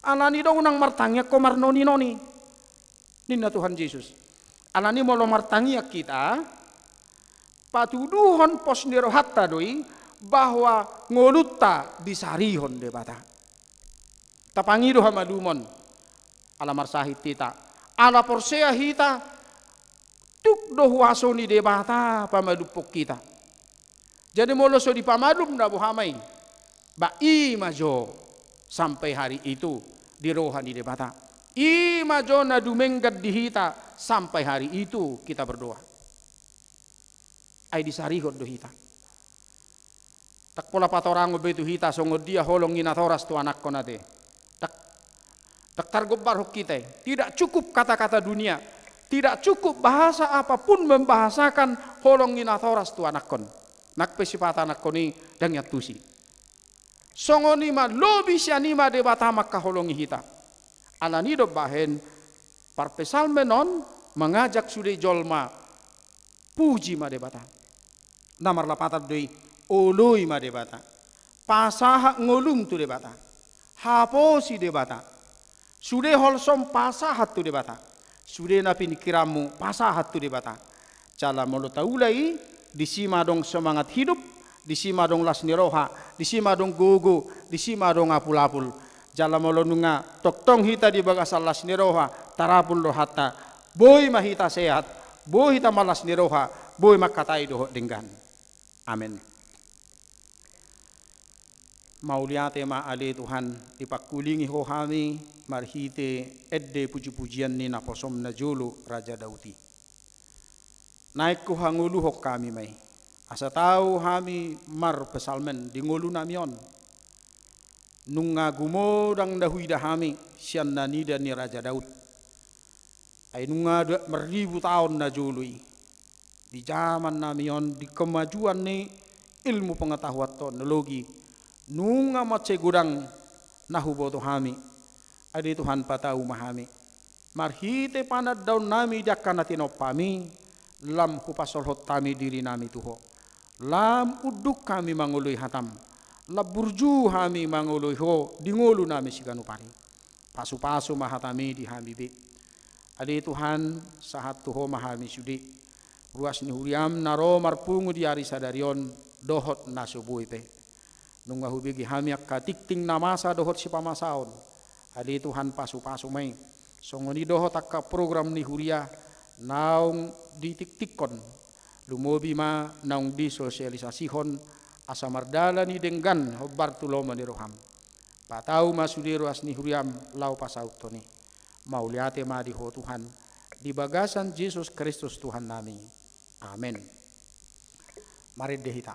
Alani do unang martangiang ho marnoninoni, ninna Tuhan Jesus. Alani molo martangiang hita, patuduhon pos ni rohanta do i bahwa ngolunta disarihon Debata. Tapangido hamalumon, ala marsahit hita, ala porsea hita, tuk do huaso ni Debata pamalumhon hita. Jadi molo so dipamalum na boha ma i, ba i ma jo sampai hari itu di roha ni Debata. I ma jo na dumenggan di hita sampai hari itu kita berdoa. Ai disarihon do hita. Ndang pola patorangon be tu hita songon dia holong ni natoras tu anakkon ate. Ndang, ndang targombarhon hita i. Tidak cukup kata-kata dunia. Tidak cukup bahasa apapun membahasakan holong ni natoras tu anakkon. Nang pe sipata anakkon i ndang iantusi. Songon i ma lobi sian i ma Debata mangkaholongi hita. Alani do umbahen parpsalmen on mangajak sude jolma puji ma Debata. Na marlapatan do i, oloi ma Debata. Pasahat ngolum tu Debata. Haposi Debata. Sude holsom pasahat tu Debata. Sude na pingkiranmu pasahat tu Debata. Jala molo taula i, disi ma adong semangat hidup, disi ma adong las ni roha, disi ma adong gogo, disi ma adong apul-apul. Jala molo nunga tongtong hita di bagasan las ni roha, tarapul rohanta, boi ma hita sehat, boi hita malas ni roha, boi mangkatai dohot denggan. Amen. Mauliate ma ale Tuhan, dipangkulingi Ho hami marhite ende puji-pujian ni naposom na jolo Raja Daud i. Naeng Huhangoluhon hami ma i, asa tau hami marpsalmen di ngolunami on. Nunga gumodang na huida hami sian na nida ni Raja Daud. Ai nunga dua marribu taon na jolo i. Di jamannami on, di kemajuan ni ilmu pengetahuan teknologi, nunga mansai godang na huboto hami. Ale Tuhan, patau ma hami. Marhite panandaonnami di angka na tinompami, lam hupasolhot hami dirinami tu Ho. Lam unduk hami mangoloi hatam. Lam burju hami mangoloi Ho di ngolunami siganup ari. Pasu-pasu ma hatami di hami be. Ale Tuhan, sahat tu Ho ma hami sude. Ruas ni huriam na ro marpungu di ari sadari on, dohot na so boi pe. Nunga hubege hami angka tingting na masa dohot sipamasaon. Ale Tuhan, pasu-pasu ma i. Songon i dohot angka program ni huria naung ditiktikkon. Lumobi ma naung disosialisasihon, asa mardalan i denggan hombar tu lomo ni roham. Patau ma sude ruas ni huriam laho pasauthon i. Mauliate ma di Ho Tuhan, di bagasan Jesus Kristus Tuhannami. Amen. Marende hita.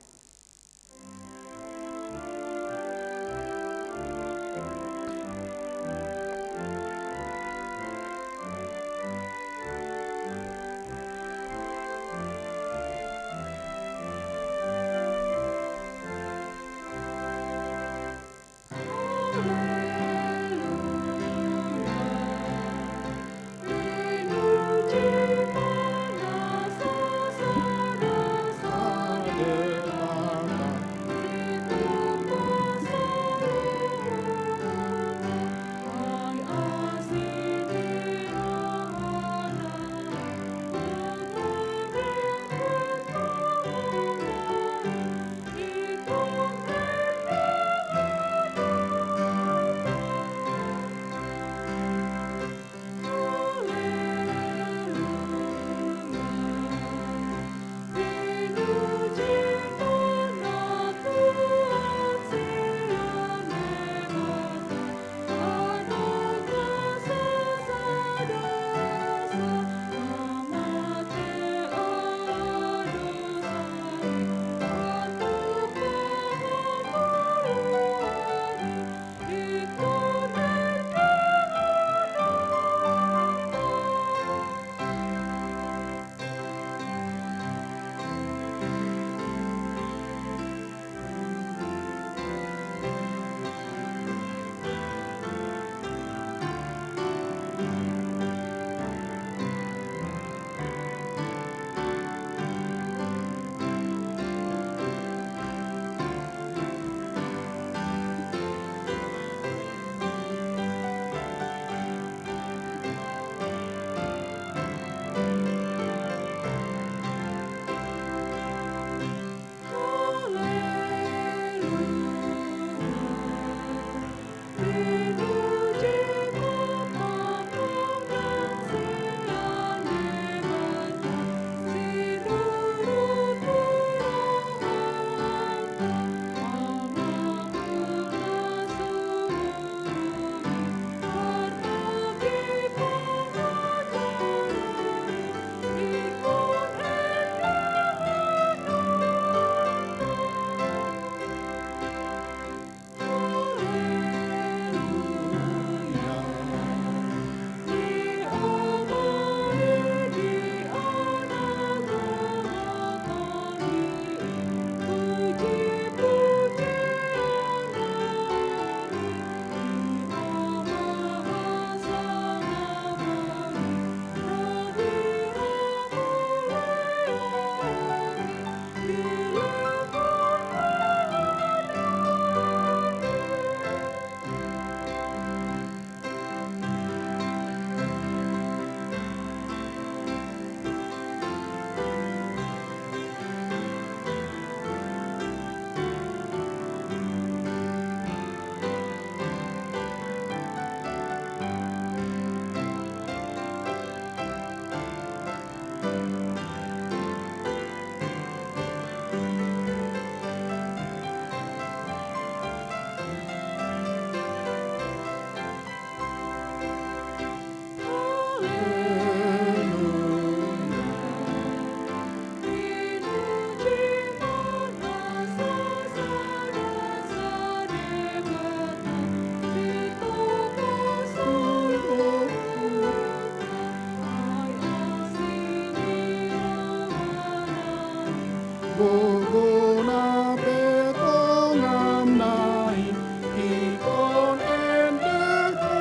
Gogo na pe tongamna i, ingkon endehononta.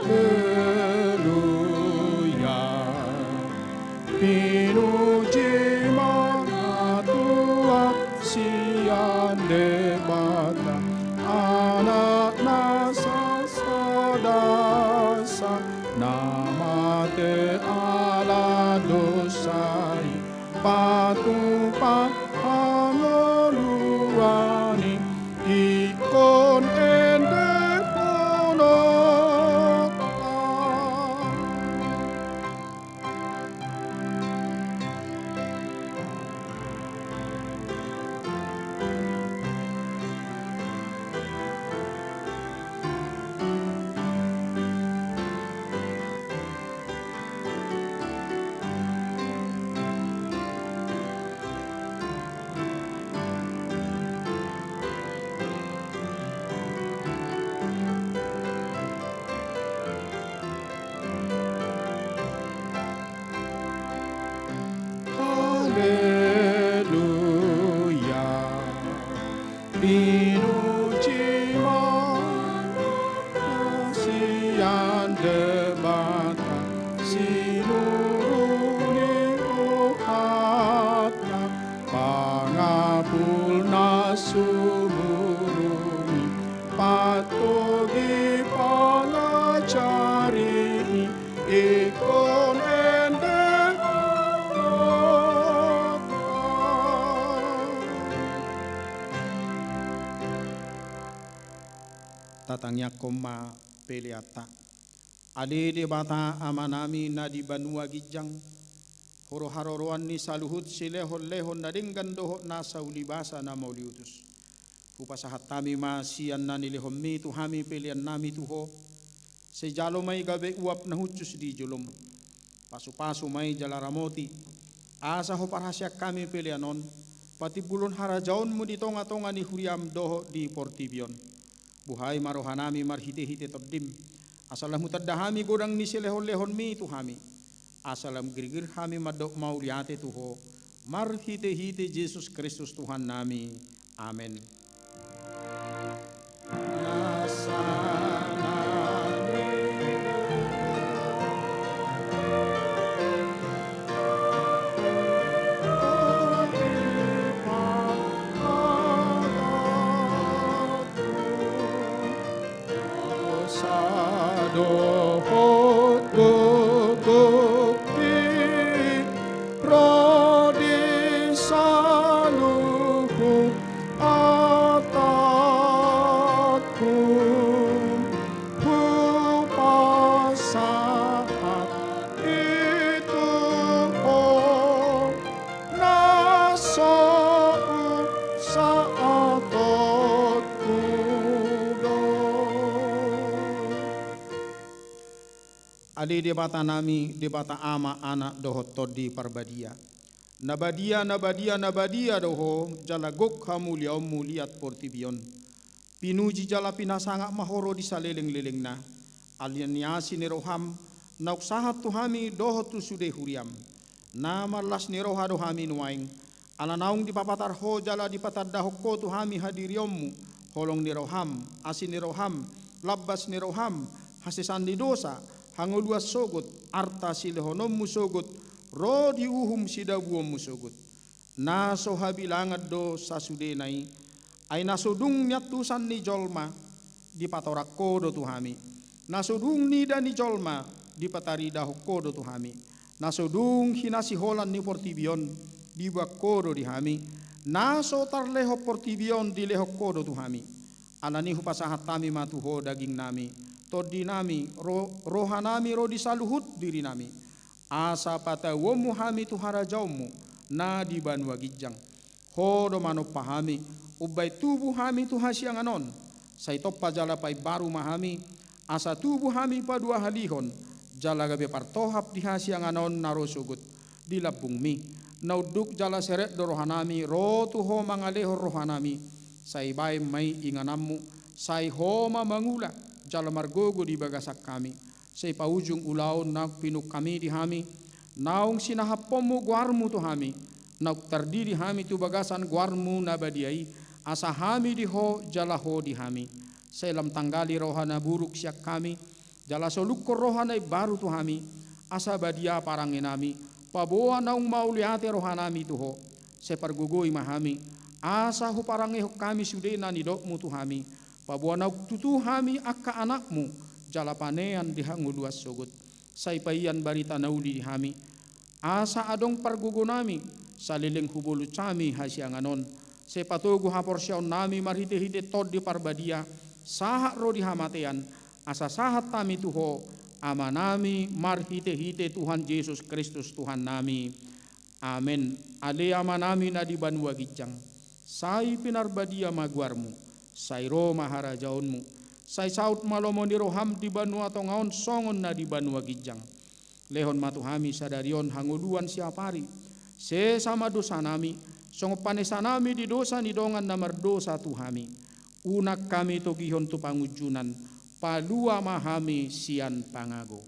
Haleluya. Pinuji ma Tuhan sian Debata, Anak na sasada sa, na mate ala dosa i, patupa hangoluan i, ingkon endehononta. Haleluya. Pinuji ma Tuhan sian Debata, sinuru ni rohana, pangapul na sumurung i, patogi pangajari i, ingkon endehononta. Tatangiangkon ma peleanta. Ale Debata Amanami na di banua ginjang, Ho do haroroan ni saluhut silehonlehon na denggan dohot nasa ulibasa na mauliutus. Hupasahat hami ma sian na nilehonmi tu hami peleannami tu Ho, sai jalo ma i gabe uap na hushus di jolom. Pasupasu ma i jala ramoti, asa huparhaseang hami pelean on, patimbulhon harajaonmu di tongatonga ni huriam dohot di portibi on. Buhai ma rohanami marhitehite Tondim, asa lam hutanda hami godang ni silehonlehonmi tu hami, asa lam girgir hami mandok mauliate tu Ho, marhitehite Jesus Kristus Tuhannami. Amen. Dosa dohot gogongki ro di saluhut atangku, hupasahat i tu Ho, na so usatonku do. Ale Debatanami, Debata Ama, Anak dohot Tondi Parbadia. Na badia, na badia, na badia do Ho, jala gok hamuliaonmu liat portibi on. Pinuji jala pinasangap ma Ho ro di salelenglelengna, ala ni asi ni roham, naung sahat tu hami dohot tu sude huriam. Na marlas ni roha do hami nuaeng, ala naung dipapatar Ho jala dipatandahon Ho tu hami hadirionmu, holong ni roham, asi ni roham, lambas ni roham, hasesaan ni dosa, hangoluan sogot, arta silehononmu sogot, ro di uhum sidabuonmu sogot. Na so habilangan do sasudena i, ai na so dung niantusan ni jolma dipatorang Ho do tu hami. Na so dung niida ni jolma dipataridahon Ho do tu hami. Na so dung hinasiholan ni portibi on diboan Ho do di hami. Na so tarlehon portibi on dilehon Ho do tu hami. Alani hupasahat hami ma tu Ho dagingnami, tondinami, ro-, rohanami ro di saluhut dirinami. Asa patauonmu hami tu harajaonmu na di banua ginjang. Ho do manompa hami, umbahen tubu hami tu hasiangan on, Sai tompa jala paimbaru ma hami, asa tubu hami paduahalihon, jala gabe partohap di hasiangan on na ro sogot di lambungmi. Na unduk jala serep do rohanami ro tu Ho mangalehon rohanami, sai baen ma i ingananmu, sai Ho ma mangula jala margogo di bagasan hami. Sai paujung ulaon naung pinungkam i di hami, naung sinahapponmu goarmu tu hami, naung tardidi hami tu bagasan goarmu na badia i, asa hami di Ho jala Ho di hami. Sai lam tanggali roha na buruk sian hami, jala solukkon roha na imbaru tu hami, asa badia parangenami, paboa naung mauliate rohanami tu Ho. Sai pargogoi ma hami, asa huparangehon hami sude na nidokmu tu hami, paboa naung tutu hami angka anakmu, jala panean di hangoluan sogot. Sai paian barita na uli di hami, asa adong pargogonami, saleleng hubolus hami hasiangan on. Sai patogu haporseaonnami marhitehite Tondi Parbadia, sahat ro di hamatean, asa sahat hami tu Ho, Amanami, marhitehite Tuhan Jesus Kristus Tuhannami. Amen. Ale Amanami na di banua ginjang, sai pinarbadia ma goarmu, sai ro ma harajaonmu, sai saut ma lomo ni roham di banua tonga on songon na di banua ginjang. Lehon ma tu hami sadari on hangoluan siapari. Sesa ma dosanami, songon panesanami di dosa ni dongan na mardosa tu hami. Unang hami togihon tu pangunjunan, palua ma hami sian pangago.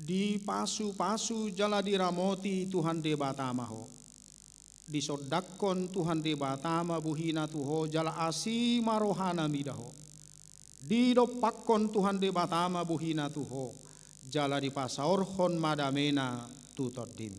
Dipasupasu jala diramoti Tuhan Debata ma ho. Disondangkon Tuhan Debata ma bohina tu ho jala asi ma rohana mida ho. Didompakkon Tuhan Debata ma bohina tu ho jala dipasaorhon ma damena tu tondim.